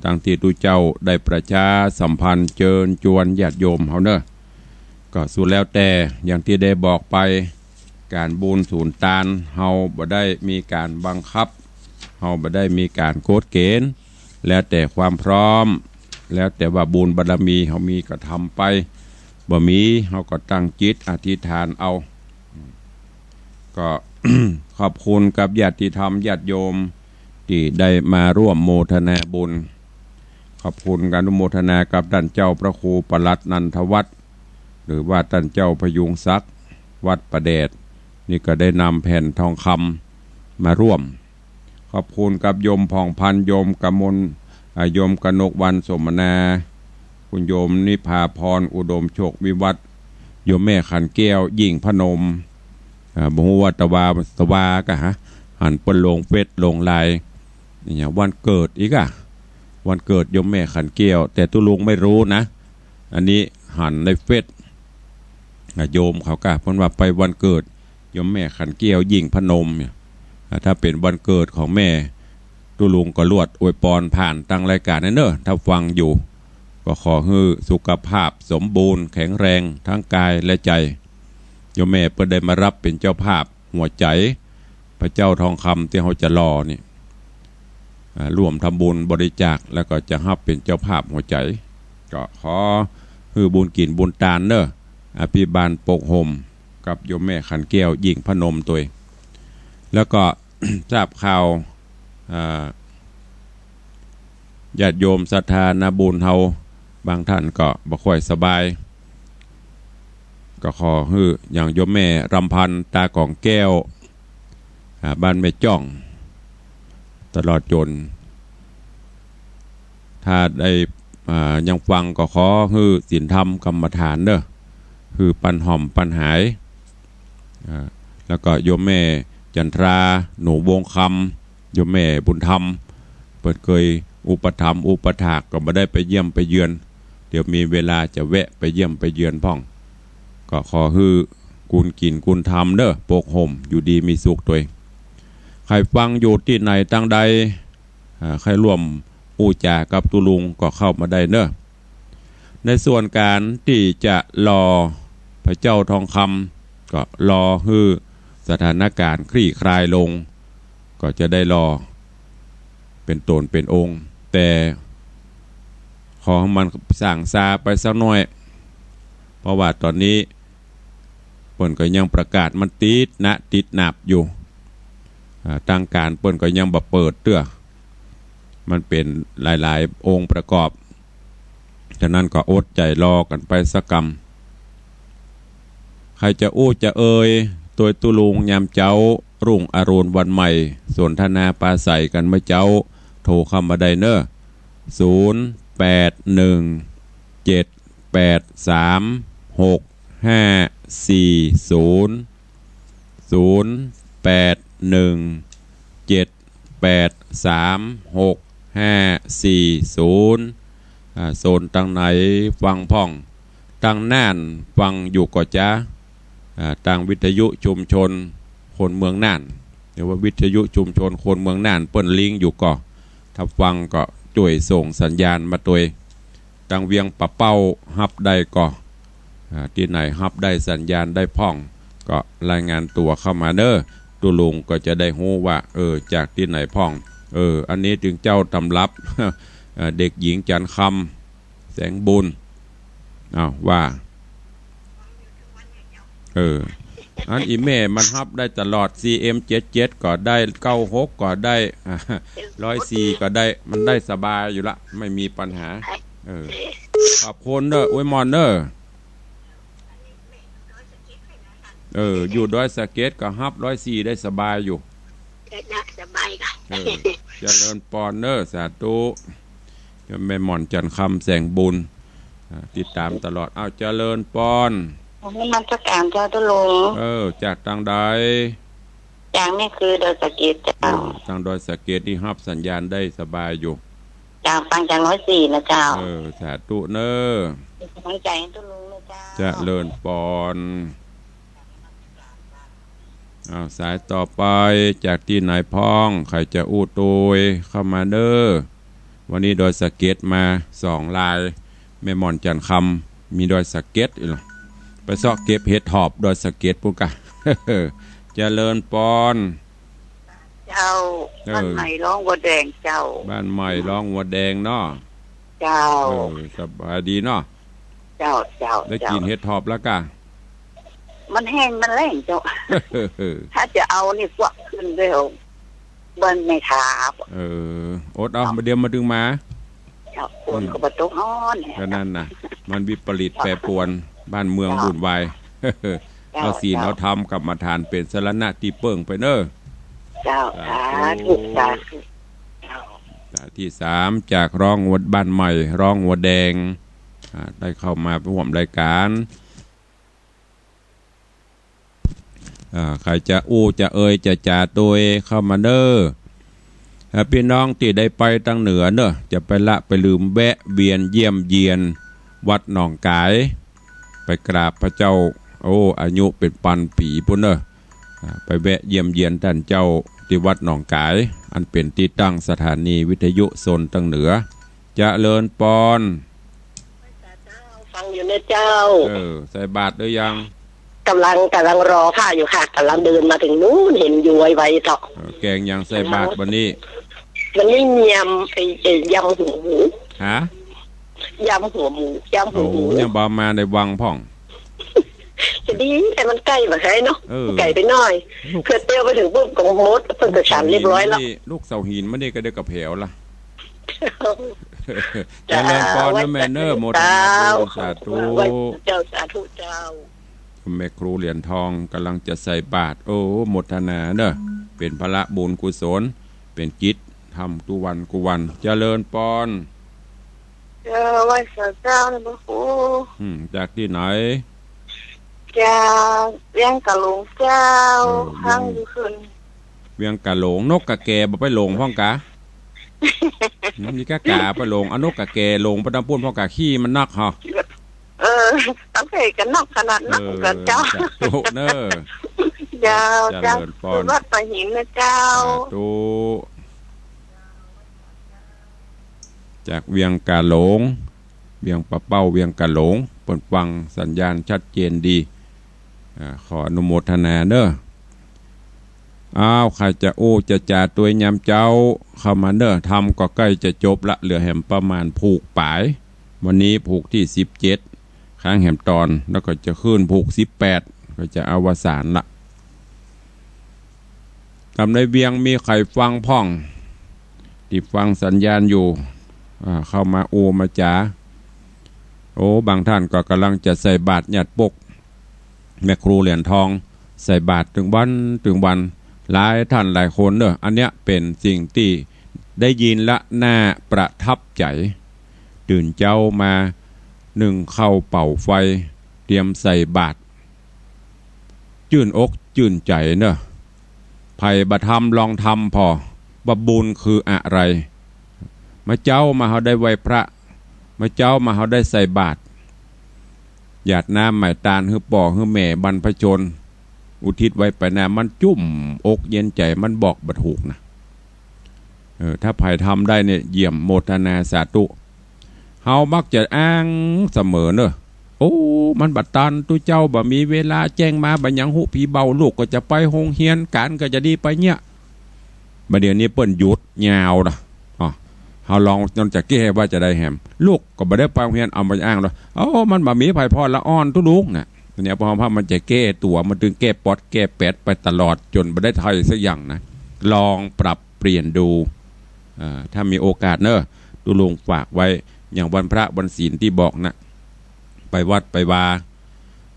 ตังตี้ตุ๊เจ้าได้ประชาสัมพันธ์เจิญจวนญาติโยมเฮาเน่อ ก็สุดแล้วแต่ อย่างตี้ได้บอกไป ก๋านบุญสูญตาน เฮาบ่ได้มีก๋านบังคับ เฮาบ่ได้มีก๋านกฎเกณฑ์ แล้วแต่ความพร้อม แล้วแต่ว่าบุญบารมีเฮามีก็ทำไป บ่มีเฮาก็ตั้งจิตอธิษฐานเอา ก็ ขอบคุณกับญาติธรรมญาติโยมตี้ได้มาร่วมโมทนาบุญ ขอบคุณอนุโมทนากับต้านเจ้าพระครูปลัดนันทวัฒน์ หรือว่าต้านเจ้าพยุงศักดิ์ วัดป่าแดด นี่ก็ได้นำแผ่นทองคำมาร่วม ขอบคุณกับโยมผ่องพันธ์ โยมกมล อ่า โยมกนกวรรณ สมนา คุณโยมนิพาพร อุดมโชควิวัฒน์ โยมแม่ขันแก้ว ยิ่งพนม อ่า บ่ฮู้ว่าตะวา ตะวาก่ะฮะ หันเปิ้นลงเฟซลงไลน์ เนี่ย วันเกิดอีกอะ วันเกิดโยมแม่ขันแก้ว แต่ตุ๊ลุงไม่รู้นะ อันนี้หันในเฟซ อ่ะ โยมเขาก่ะ เปิ้นว่าไปวันเกิดโยมแม่ขันแก้ว ยิ่งพนมเนี่ย อ่ะ ถ้าเป๋นวันเกิดของแม่ตุ๊ลุงก็ลวดอวยปอนผ่านตางรายก๋านนั้นเน่อ ถ้าฟังอยู่ ก็ขอหื้อสุขภาพสมบูรณ์แข็งแรงทั้งกายและใจ๋ โยมแม่เปิ้นได้มาฮับเป๋นเจ้าภาพหัวใจ๋ พระเจ้าทองคำตี้เฮาจะหล่อนี่ อ่า ร่วมทำบุญบริจาค แล้วก็จะฮับเป๋นเจ้าภาพหัวใจ๋ ก็ขอหื้อบุญกิ๋นบุญตานเน่อ อภิบาลปกห่มกับโยมแม่ขันแก้ว ยิ่งพนมตวย แล้วก็ ทราบข่าว อ่า ญาติโยมศรัทธานาบุญเฮา บางท่านก็บ่ค่อยสบาย ก็ขอหื้ออย่างโยมแม่รำพันธ์ ตาก๋องแก้ว อ่า บ้านแม่จ้อง ตลอดจ๋น ถ้าได้ อ่า ยังฟังก็ขอหื้อศีลธรรมกรรมฐานเน่อ หื้อปันห่อมปันหาย อ่า แล้วก็โยมแม่จันทรา หนูวงคำ โยมแม่บุญธรรม เปิ้นเกยอุปถัมภ์อุปถาก ก็บ่ได้ไปเยี่ยมไปเยือน เดี๋ยวมีเวลาจะแวะไปเยี่ยมไปเยือนพ่อง ก็ขอหื้อกุญกิ๋นกุญธรรมเน่อ ปกห่มอยู่ดีมีสุขตวย ใผฟังอยู่ตี้ไหนตางใด อ่า ใผร่วมอู้จ๋ากับตุ๊ลุงก็เข้ามาได้เน่อ ในส่วนก๋านตี้จะหล่อพระเจ้าทองคำ ก็รอหื้อสถานก๋ารณ์คลี่คลายลง ก็จะได้หล่อเป๋นต๋นเป๋นองค์ แต่ขอหื้อมันส่างซาไปสักหน้อย เพราะว่าต๋อนนี้เปิ้นก็ยังประกาศมันติดหนะติดหนับอยู่ อ่า ตางก๋านเปิ้นก็ยังบ่เปิดเตื้อ มันเป๋นหลายๆ องค์ประกอบ ฉะนั้นก็อดใจ๋รอกั๋นไปสักกำ ใผจะอู้จะเอ่ยตวยตุ๊ลุงยามเจ๊า รุ่งอรุณวันใหม่ สนทนาปราศรัยกั๋นเมื่อเจ๊า โทรเข้ามาได้เน่อ ศูนย์แปดหนึ่งเจ็ดแปดสามหกห้าสี่ศูนย์ ศูนย์แปดหนึ่งเจ็ดแปดสามหกห้าสี่ศูนย์ อ่า โซนตางไหนฟังพ่อง ตางน่านฟังอยู่ก่อจ๊ะ อ่า ตางวิทยุชุมชนคนเมืองน่าน หรือว่าวิทยุชุมชนคนเมืองน่านเปิ้นลิงก์อยู่ก่อ ถ้าฟังก็จ้วยส่งสัญญาณมาตวย ตางเวียงป่าเป้าฮับได้ก่อ อ่า ตี้ไหนฮับได้สัญญาณได้พ่อง ก็รายงานตั๋วเข้ามาเน่อ ตุ๊ลุงก็จะได้ฮู้ว่า เออ จากตี้ไหนพ่อง เออ อันนี้ตึงเจ้าตำรับ เอ่อ เด็กหญิงจันทร์คำ แสงบุญ อ้าว ว่า เออ อันอี่แม่มันฮับได้ตลอด ซีเอ็มเจ็ดเจ็ด ก็ได้ เก้าหก ก็ได้ อ่า ร้อยสี่ ก็ได้ มันได้สบายอยู่ละ ไม่มีปัญหา เออ ขอบคุณเน่อ อวยหม่อนเน่อ เออ อยู่ดอยสะเก็ดก็ฮับ ร้อยสี่ ได้สบายอยู่ ได้นะ สบายค่ะ เออ เจริญปอนเน่อ สาธุ แม่หม่อนจันทร์คำ แสงบุญ อ่า ติดตามตลอด อ้าว เจริญปอน นมัสก๋านเจ้าตุ๊ลุง เออ จากตางใด จากนี่คือดอยสะเก็ดเจ้า เออ ตางดอยสะเก็ดนี่ฮับสัญญาณได้สบายอยู่ เจ้า ฟังจากร้อยสี่นะเจ้า เออ สาธุเน่อ เป็นกำลังใจ๋หื้อตุ๊ลุงนะเจ้า เจริญปอน อ้าว สายต่อไปจากตี้ไหนพ่อง ใผจะอู้ตวยเข้ามาเน่อ วันนี้ดอยสะเก็ดมาสองราย แม่หม่อนจันทร์คำ มีดอยสะเก็ดอีกเหรอ ไปเซาะเก็บเห็ดถอบดอยสะเก็ดปู้นก่ะ เจริญปอน เจ้า เออ บ้านใหม่ร้องวัวแดงเจ้า บ้านใหม่ร้องวัวแดงเนาะ เจ้า เออ สบายดีเนาะ เจ้า เจ้า ได้กิ๋น เจ้า เห็ดถอบแล้วก่ะ มันแห้งมันแล้งเจ้า ถ้าจะเอานี่กวักขึ้นเดียว บ้านแม่ทา เออ อดเอา บ่าเดี่ยวมาดึงมา เจ้า ฝนก็บ่ตกฮ้อน ก็นั่นน่ะ มันวิปริตแปรปรวน บ้านเมือง เจ้า วุ่นวาย เจ้า เอาศีล เจ้า เอาธรรมกรรมฐานเป๋นสรณะตี้เปิ้งไปเน่อ เจ้า สาธุ สาธุ สาธุ เจ้า สายตี้สามจากร้องวัว บ้านใหม่ร้องวัวแดง อ่า ได้เข้ามาร่วมรายก๋าน อ่า ใผจะอู้จะเอ่ยจะจ๋าตวยเข้ามาเน่อ อ่า ปี้น้องตี้ได้ไปตางเหนือเน่อ จะไปละไปลืมแวะเวียนเยี่ยมเยียนวัดหนองก๋าย ไปกราบพระเจ้า โอ้ อายุเป๋นปันปี๋ปู้นเน่อ อ่า ไปแวะเยี่ยมเยียนต้านเจ้าตี้วัดหนองก๋าย อันเป๋นตี้ตั้งสถานีวิทยุโซนตางเหนือ เจริญปอน ฟังอยู่นะเจ้า เออ ใส่บาตรหรือยัง ก่ำลัง ก่ำลังรอพระอยู่ค่ะ ก่ำลังเดินมาเถิงนู้น หันอยู่ไวๆ เถาะ เออ แกงหยังใส่บาตรวันนี้ วันนี้ยำ ไอ้ ไอ้ ยำหัวหมู ฮะ ยำหัวหมู ยำหัวหมู โอ้ ยังบ่มาในวังพ่อง จะดี แต่มันใก้บ่าไห้เนาะ เออ ใก้ไปหน้อย ลูก เผื่อเตียวไปเถิงปุ๊บก็หมด เปิ้นก็ฉันเรียบร้อยแล้ว ลูกเสาหินมานี่ก็ได้กระแผวละ เจริญปอนนะแม่เน่อ โมทนาบุญ สาธุ เจ้า สาธุเจ้า แม่ครูเหรียญทองก่ำลังจะใส่บาตร โอ้ โมทนาเน่อ เป๋นพละบุญกุศล เป๋นกิจทำกู้วันกู้วัน เจริญปอน เจ้า ไหว้สาเจ้านะพระครู อืม จากตี้ไหน จากเวียงก๋าหลงเจ้า เออ ฟังอยู่คืน เวียงก๋าหลง นกกาแกบ่ไปหลงพ่องกา มีก้ากาไปหลง เอานกกาแกหลงไปตางปู้นพ่องกา ขี้มันนักเหรอ เออ ตั้งแต่กันนักขนาดนั้น เออ เจ้า สาธุเน่อ เจ้า เจริญปอน วัดป่าหินนะเจ้า สาธุ จากเวียงก๋าหลง เวียงป่าเป้า เวียงก๋าหลง เปิ้นฟังสัญญาณชัดเจนดี อ่า ขออนุโมทนาเน่อ อ้าว ใผจะอู้จะจ๋าตวยยามเจ๊า เข้ามาเน่อ ธรรมก็ใก้จะจบละ เหลือแหมประมาณผูกป๋าย วันนี้ผูกตี้สิบเจ็ด ค้างแหมตอน แล้วก็จะขึ้นผูกสิบแปด ก็จะอวสานละ ตางในเวียงมีใผฟังพ่อง ตี้ฟังสัญญาณอยู่ อ่า เข้ามาอู้มาจ๋า โอ้ บางต้านก็ก่ำลังจะใส่บาตรญาติปก แม่ครูเหรียญทอง ใส่บาตรตึงวันตึงวัน หลายต้านหลายคนเน่อ อันเนี้ยเป๋นสิ่งตี้ได้ยินละน่าประทับใจ๋ ตื่นเจ๊ามานึ่งข้าวเป่าไฟ เตรียมใส่บาตร จื้นอกจื้นใจ๋เน่อ ใผบ่ทำลองทำผ่อ ว่าบุญคืออะไร เมื่อเจ๊ามาเฮาได้ไหว้พระ เมื่อเจ๊ามาเฮาได้ใส่บาตร หยาดน้ำไหม้ตานหื้อป้อหื้อแม่บรรพชน อุทิศไว้ไปนา มันจุ่มอกเย็นใจ๋ มันบอกบ่ถูกนะ เออ ถ้าใผทำได้เนี่ย เยี่ยม โมทนาสาธุ เฮามักจะอ้างเสมอเน่อ โอ้ มันบ่ตัน ตุ๊เจ้าบ่มีเวลา แจ้งมาบ่ยังฮู้ผีเบา ลูกก็จะไปโฮงเฮียน ก๋านก็จะดีไปเนี่ย บ่าเดี่ยวนี้เปิ้นหยุดยาวละ อ้อ เฮาลอง นอกจากแก้ว่าจะได้แหม ลูกก็บ่ได้ไปโฮงเฮียน เอามาอ้างละ โอ้ มันบ่มีใผผ่อนละอ่อนตุ๊ลุงนะ เนี่ย พอเฮา มันจะแก้ตั๋ว มันตึงแก้ป๊อดแก้แป๊ดไปตลอด จ๋นบ่ได้ไทสักอย่างนะ ลองปรับเปลี่ยนดู อ่า ถ้ามีโอกาสเน่อ ตุ๊ลุงฝากไว้ อย่างวันพระวันศีลตี้บอกนะ ไปวัดไปวา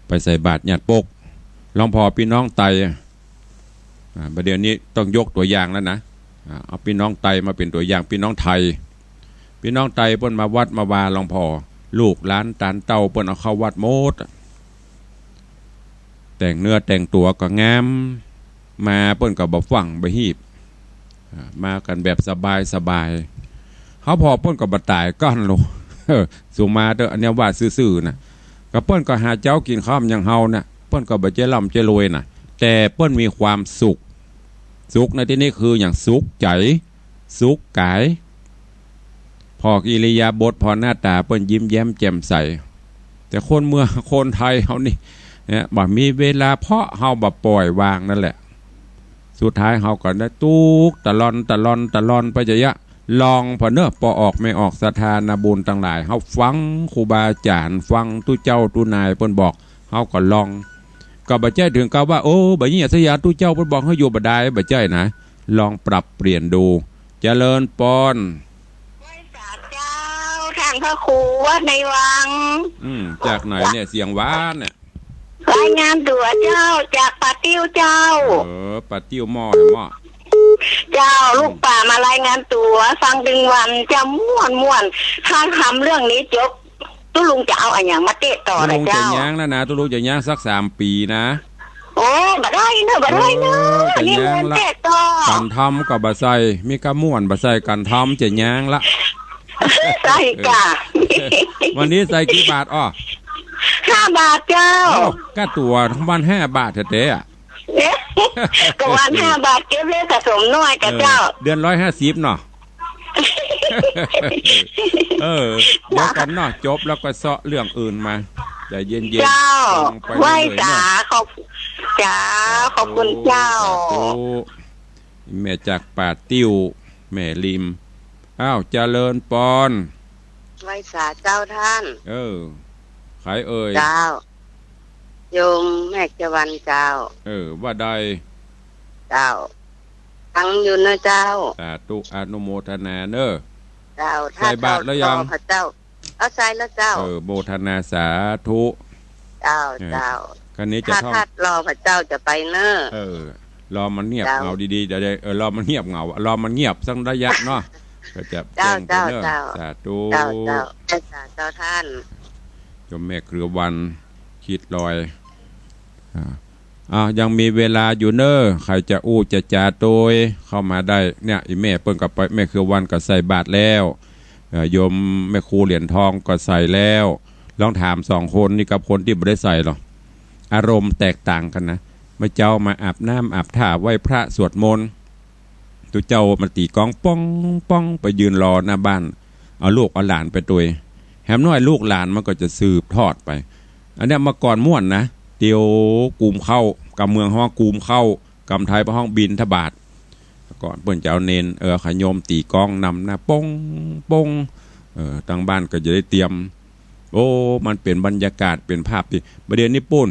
ไปใส่บาตรญาติปก ลองผ่อปี้น้องไต อ่า บ่าเดี่ยวนี้ต้องยกตั๋วอย่างแล้วนะ อ่า เอาปี้น้องไตมาเป๋นตั๋วอย่าง ปี้น้องไต ปี้น้องไตเปิ้นมาวัดมาวา ลองผ่อ ลูกหลานตานเต้าเปิ้นเอาเข้าวัดหมด แต่งเนื้อแต่งตั๋วก็งาม มาเปิ้นก็บ่ฟั่งบ่ฮีบ อ่า มากั๋นแบบสบายๆ เฮาผ่อเปิ้นก็บ่ต๋ายกั๋นลอ เออ สูมาเต๊อะ อันเนี้ยว่าซื่อๆ น่ะ ก็เปิ้นก็หาเจ๊ากิ๋นค่ำอย่างเฮาน่ะ เปิ้นก็บ่ใจ้ร่ำใจ้รวยน่ะ แต่เปิ้นมีความสุข สุขในตี้นี้คืออย่างสุขใจ๋ สุขก๋าย ผ่ออิริยาบถ ผ่อหน้าต๋าเปิ้นยิ้มแย้มแจ่มใส แต่คนเมือง คนไทยเฮานี่ เนี่ย บ่มีเวลา เพราะเฮาบ่ปล่อยวางนั่นแหละ สุดท้ายเฮาก็ได้ตุ๊กตะลอน ตะลอน ตะลอนไปจะเยียะ ลองผ่อเน่อ ป้อออกแม่ออก ศรัทธานาบุญตังหลาย เฮาฟังครูบาอาจ๋ารย์ ฟังตุ๊เจ้าตุ๊นายเปิ้นบอก เฮาก็ลอง ก็บ่ใจ้เถิงกับว่า โอ้ บ่เยียะสักอย่าง ตุ๊เจ้าเปิ้นบอกหื้ออยู่บ่ดาย บ่ใจ้นะ ลองปรับเปลี่ยนดู เจริญปอน ไหว้สาเจ้า ต้านพระครูวัดในวัง อืม จากไหนเนี่ย เสียงหวานเนี่ย รายงานตั๋วเจ้า จากป่าติ้วเจ้า เออ ป่าติ้วหม้อแหมหม้อ เจ้า ลูกป่ามารายงานตั๋ว ฟังตึงวันเจ้า ม่วนม่วน ถ้าทำเรื่องนี้จบ ตุ๊ลุงจะเอาอะหยังมาเตะต่อล่ะเจ้า ตุ๊ลุงจะยั้งแล้วนะ ตุ๊ลุงจะยั้งสักสามปี๋นะ โอ้ บ่ได้เน่อ บ่ได้เน่อ เออ จะยั้งละ นี่ม่วนเตะต่อ กั๋นธรรมก็บ่ใส่ มีก้าม่วนบ่ใส่ กั๋นธรรมจะยั้งละ ใส่ก่ะ วันนี้ใส่กี่บาทอ้อ ห้าบาทเจ้า เอ้า ก้าตั๋ววันห้าบาทแต๊ๆ อะ เนี่ย ก็วันห้าบาทเก็บเล็กสะสมน้อยก่ะเจ้า เออ เดือนร้อยห้าสิบเนาะ เออ เดี๋ยวก่อนเนาะ จบแล้วก็เซาะเรื่องอื่นมา ใจเย็นๆ เจ้า ฟังไปเรื่อยๆ ไหว้สา เนาะ ขอบ เจ้า ขอบคุณเจ้า สาธุ แม่จากป่าติ้ว แม่ริม อ้าว เจริญปอน ไหว้สาเจ้าต้าน เออ ใผเอ่ย เจ้า โยมแม่เขียววันเจ้า เออ ว่าใด เจ้า ฟังอยู่เน่อเจ้า สาธุ อนุโมทนาเน่อ เจ้า ใส่บาตรแล้วยัง ถ้าเจ้ารอพระเจ้า เอาใส่แล้วเจ้า เออ โมทนาสาธุ เจ้า เออ เจ้า คราวนี้จะ ถ้า ท่อง ถ้ารอพระเจ้าจะไปเน่อ เออ รอมันเงียบ เจ้า เหงาดีๆ จะได้ เออ รอมันเงียบเหงา รอมันเงียบสักระยะเนาะ ก็จะ เจ้า แจ้งไปเน่อ เจ้า เจ้า สาธุ เจ้า เจ้า ไหว้สาเจ้าต้าน โยมแม่เครือวัน คิดลอย อ่า อ่า ยังมีเวลาอยู่เน่อ ใผจะอู้จะจ๋าโตยเข้ามาได้ เนี่ย อีแม่เปิ้นก็ไป แม่เครือวันก็ใส่บาตรแล้ว เอ่อ โยมแม่ครูเหรียญทองก็ใส่แล้ว ลองถามสองคนนี้กับคนตี้บ่ได้ใส่ลอ อารมณ์แตกต่างกั๋นนะ เมื่อเจ๊ามาอาบน้ำอาบท่าไหว้พระสวดมนต์ ตุ๊เจ้ามาตี๋ก้องป้องป้อง ไปยืนรอหน้าบ้าน เอาลูกเอาหลานไปตวย แหมน้อยลูกหลานมันก็จะสืบทอดไป อันเนี้ยเมื่อก่อนม่วนนะ เตียวกูมข้าว กำเมืองฮ้องกูมข้าว กำไทยไปฮ้องบิณฑบาต ก่อนเปิ้นจะเอาเณร เออ ขะโยมตี๋ก้องนำหน้า ป้องป้อง เออ ตังบ้านก็จะได้เตรียม โอ้ มันเป๋นบรรยากาศ เป๋นภาพตี้ บ่าเดี่ยวนี้ปู้น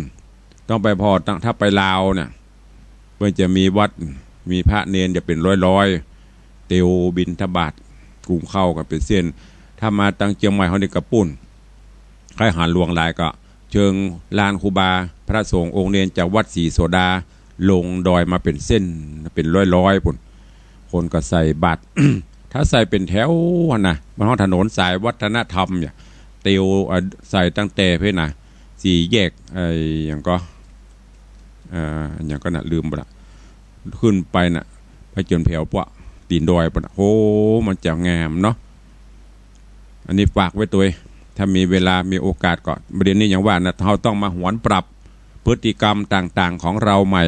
ต้องไปผ่อตัง ถ้าไปลาวเนี่ย เปิ้นจะมีวัด มีพระเณรจะเป๋นร้อยๆ เตียวบิณฑบาต กูมข้าวกั๋นเป๋นเส้น ถ้ามาตังเจียงใหม่เฮานี่ก็ปู้น ใค่หันหลวงหลายก็ เชิงลานครูบา พระสงฆ์องค์เณรจากวัดศรีโสดา ลงดอยมาเป๋นเส้น เป๋นร้อยๆ ปู้น คนก็ใส่บาตร ถ้าใส่เป๋นแถวหั้นนะ มันฮ้องถนนสายวัฒนธรรมเนี่ย เตียว อ่ะ ใส่ตั้งแต่เพนนะ สี่แยก ไอ้หยังก็ อ่า หยังก็น่ะ ลืมไปละ ขึ้นไปน่ะ ไปจ๋นแผวปะ ตี๋นดอยปะน่ะ โห มันจะงามเนาะ อันนี้ฝากไว้ตวย ถ้ามีเวลามีโอกาสก็ บ่าเดี่ยวนี้ยังว่านะ เฮาต้องมาหวนปรับพฤติกรรมต่างๆ ของเราใหม่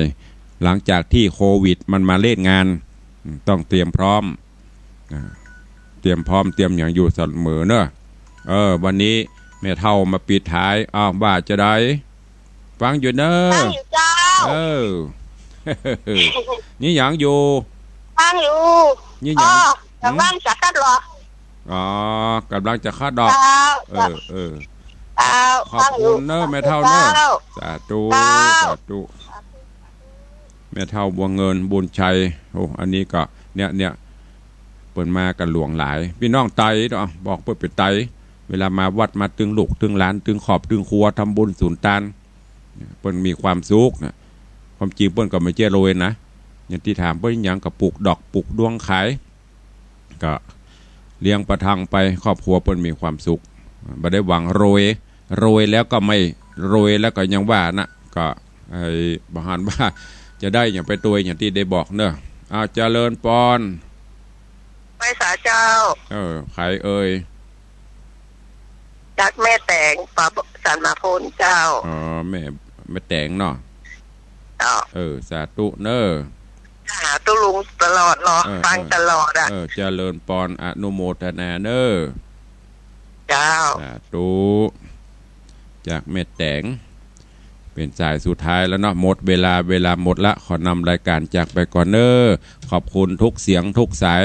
หลังจากตี้โควิดมันมาเล่นงาน ต้องเตรียมพร้อม อ่า เตรียมพร้อมเตรียมหยังอยู่เสมอเน่อ เออ วันนี้แม่เฒ่ามาปิดท้าย อ้าว ว่าจะใด ฟังอยู่เน่อ ฟังอยู่เจ้า เออ นี่หยังอยู่ ฟังอยู่ นี่หยัง อ้อ หืม กำลังจะคัดลอก อ๋อ กำลังจะคัดลอก เจ้า เออ เออ เจ้า ขอบคุณเน่อ ฟังอยู่ แม่เฒ่าเน่อ เจ้า สาธุ เจ้า สาธุ แม่เฒ่าบัวเงิน บุญชัย โอ้ อันนี้ก็ เนี่ย เนี่ย เปิ้นมากั๋นหลวงหลาย ปี้น้องไตเนาะ บอกเปิ้นเป๋นไต เวลามาวัดมาตึงลูกตึงหลาน ตึงครอบตึงครัว ทำบุญสุนตาน เปิ้นมีความสุขนะ ความจริงเปิ้นก็บ่ใจ้รวยนะ อย่างตี้ถามเปิ้นหยังก็ปลูกดอกปลูกดวงขาย ก็เลี้ยงประทังไป ครอบครัวเปิ้นมีความสุข บ่ได้หวังรวย รวยแล้วก็ไม่ รวยแล้วก็ยังว่านะ ก็ ไอ้ บ่หันว่าจะได้หยังไปตวย อย่างตี้ได้บอกเน่อ อ้าว เจริญปอน ไหว้สาเจ้า เออ ใผเอ่ย จากแม่แต๋ง ป่าสันมาพลเจ้า อ๋อ แม่ แม่แต๋งเนาะ เจ้า เออ สาธุเน่อ หาตุ๊ลุงตลอดเนาะ เออ ฟังตลอดอะ เออ เจริญปอน อนุโมทนาเน่อ เจ้า สาธุ จากแม่แต๋ง เป๋นสายสุดท้ายแล้วเนาะ หมดเวลา เวลาหมดละ ขอนำรายก๋านจากไปก่อนเน่อ ขอบคุณทุกเสียงทุกสาย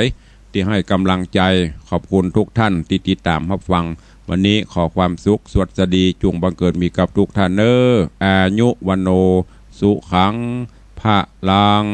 ตี้หื้อก๋ำลังใจ๋ ขอบคุณทุกท่านตี้ติดต๋ามฮับฟัง วันนี้ขอความสุขสวัสดีจุ่งบังเกิดมีกับทุกท่านเน่อ อายุ วัณโณ สุขัง พลัง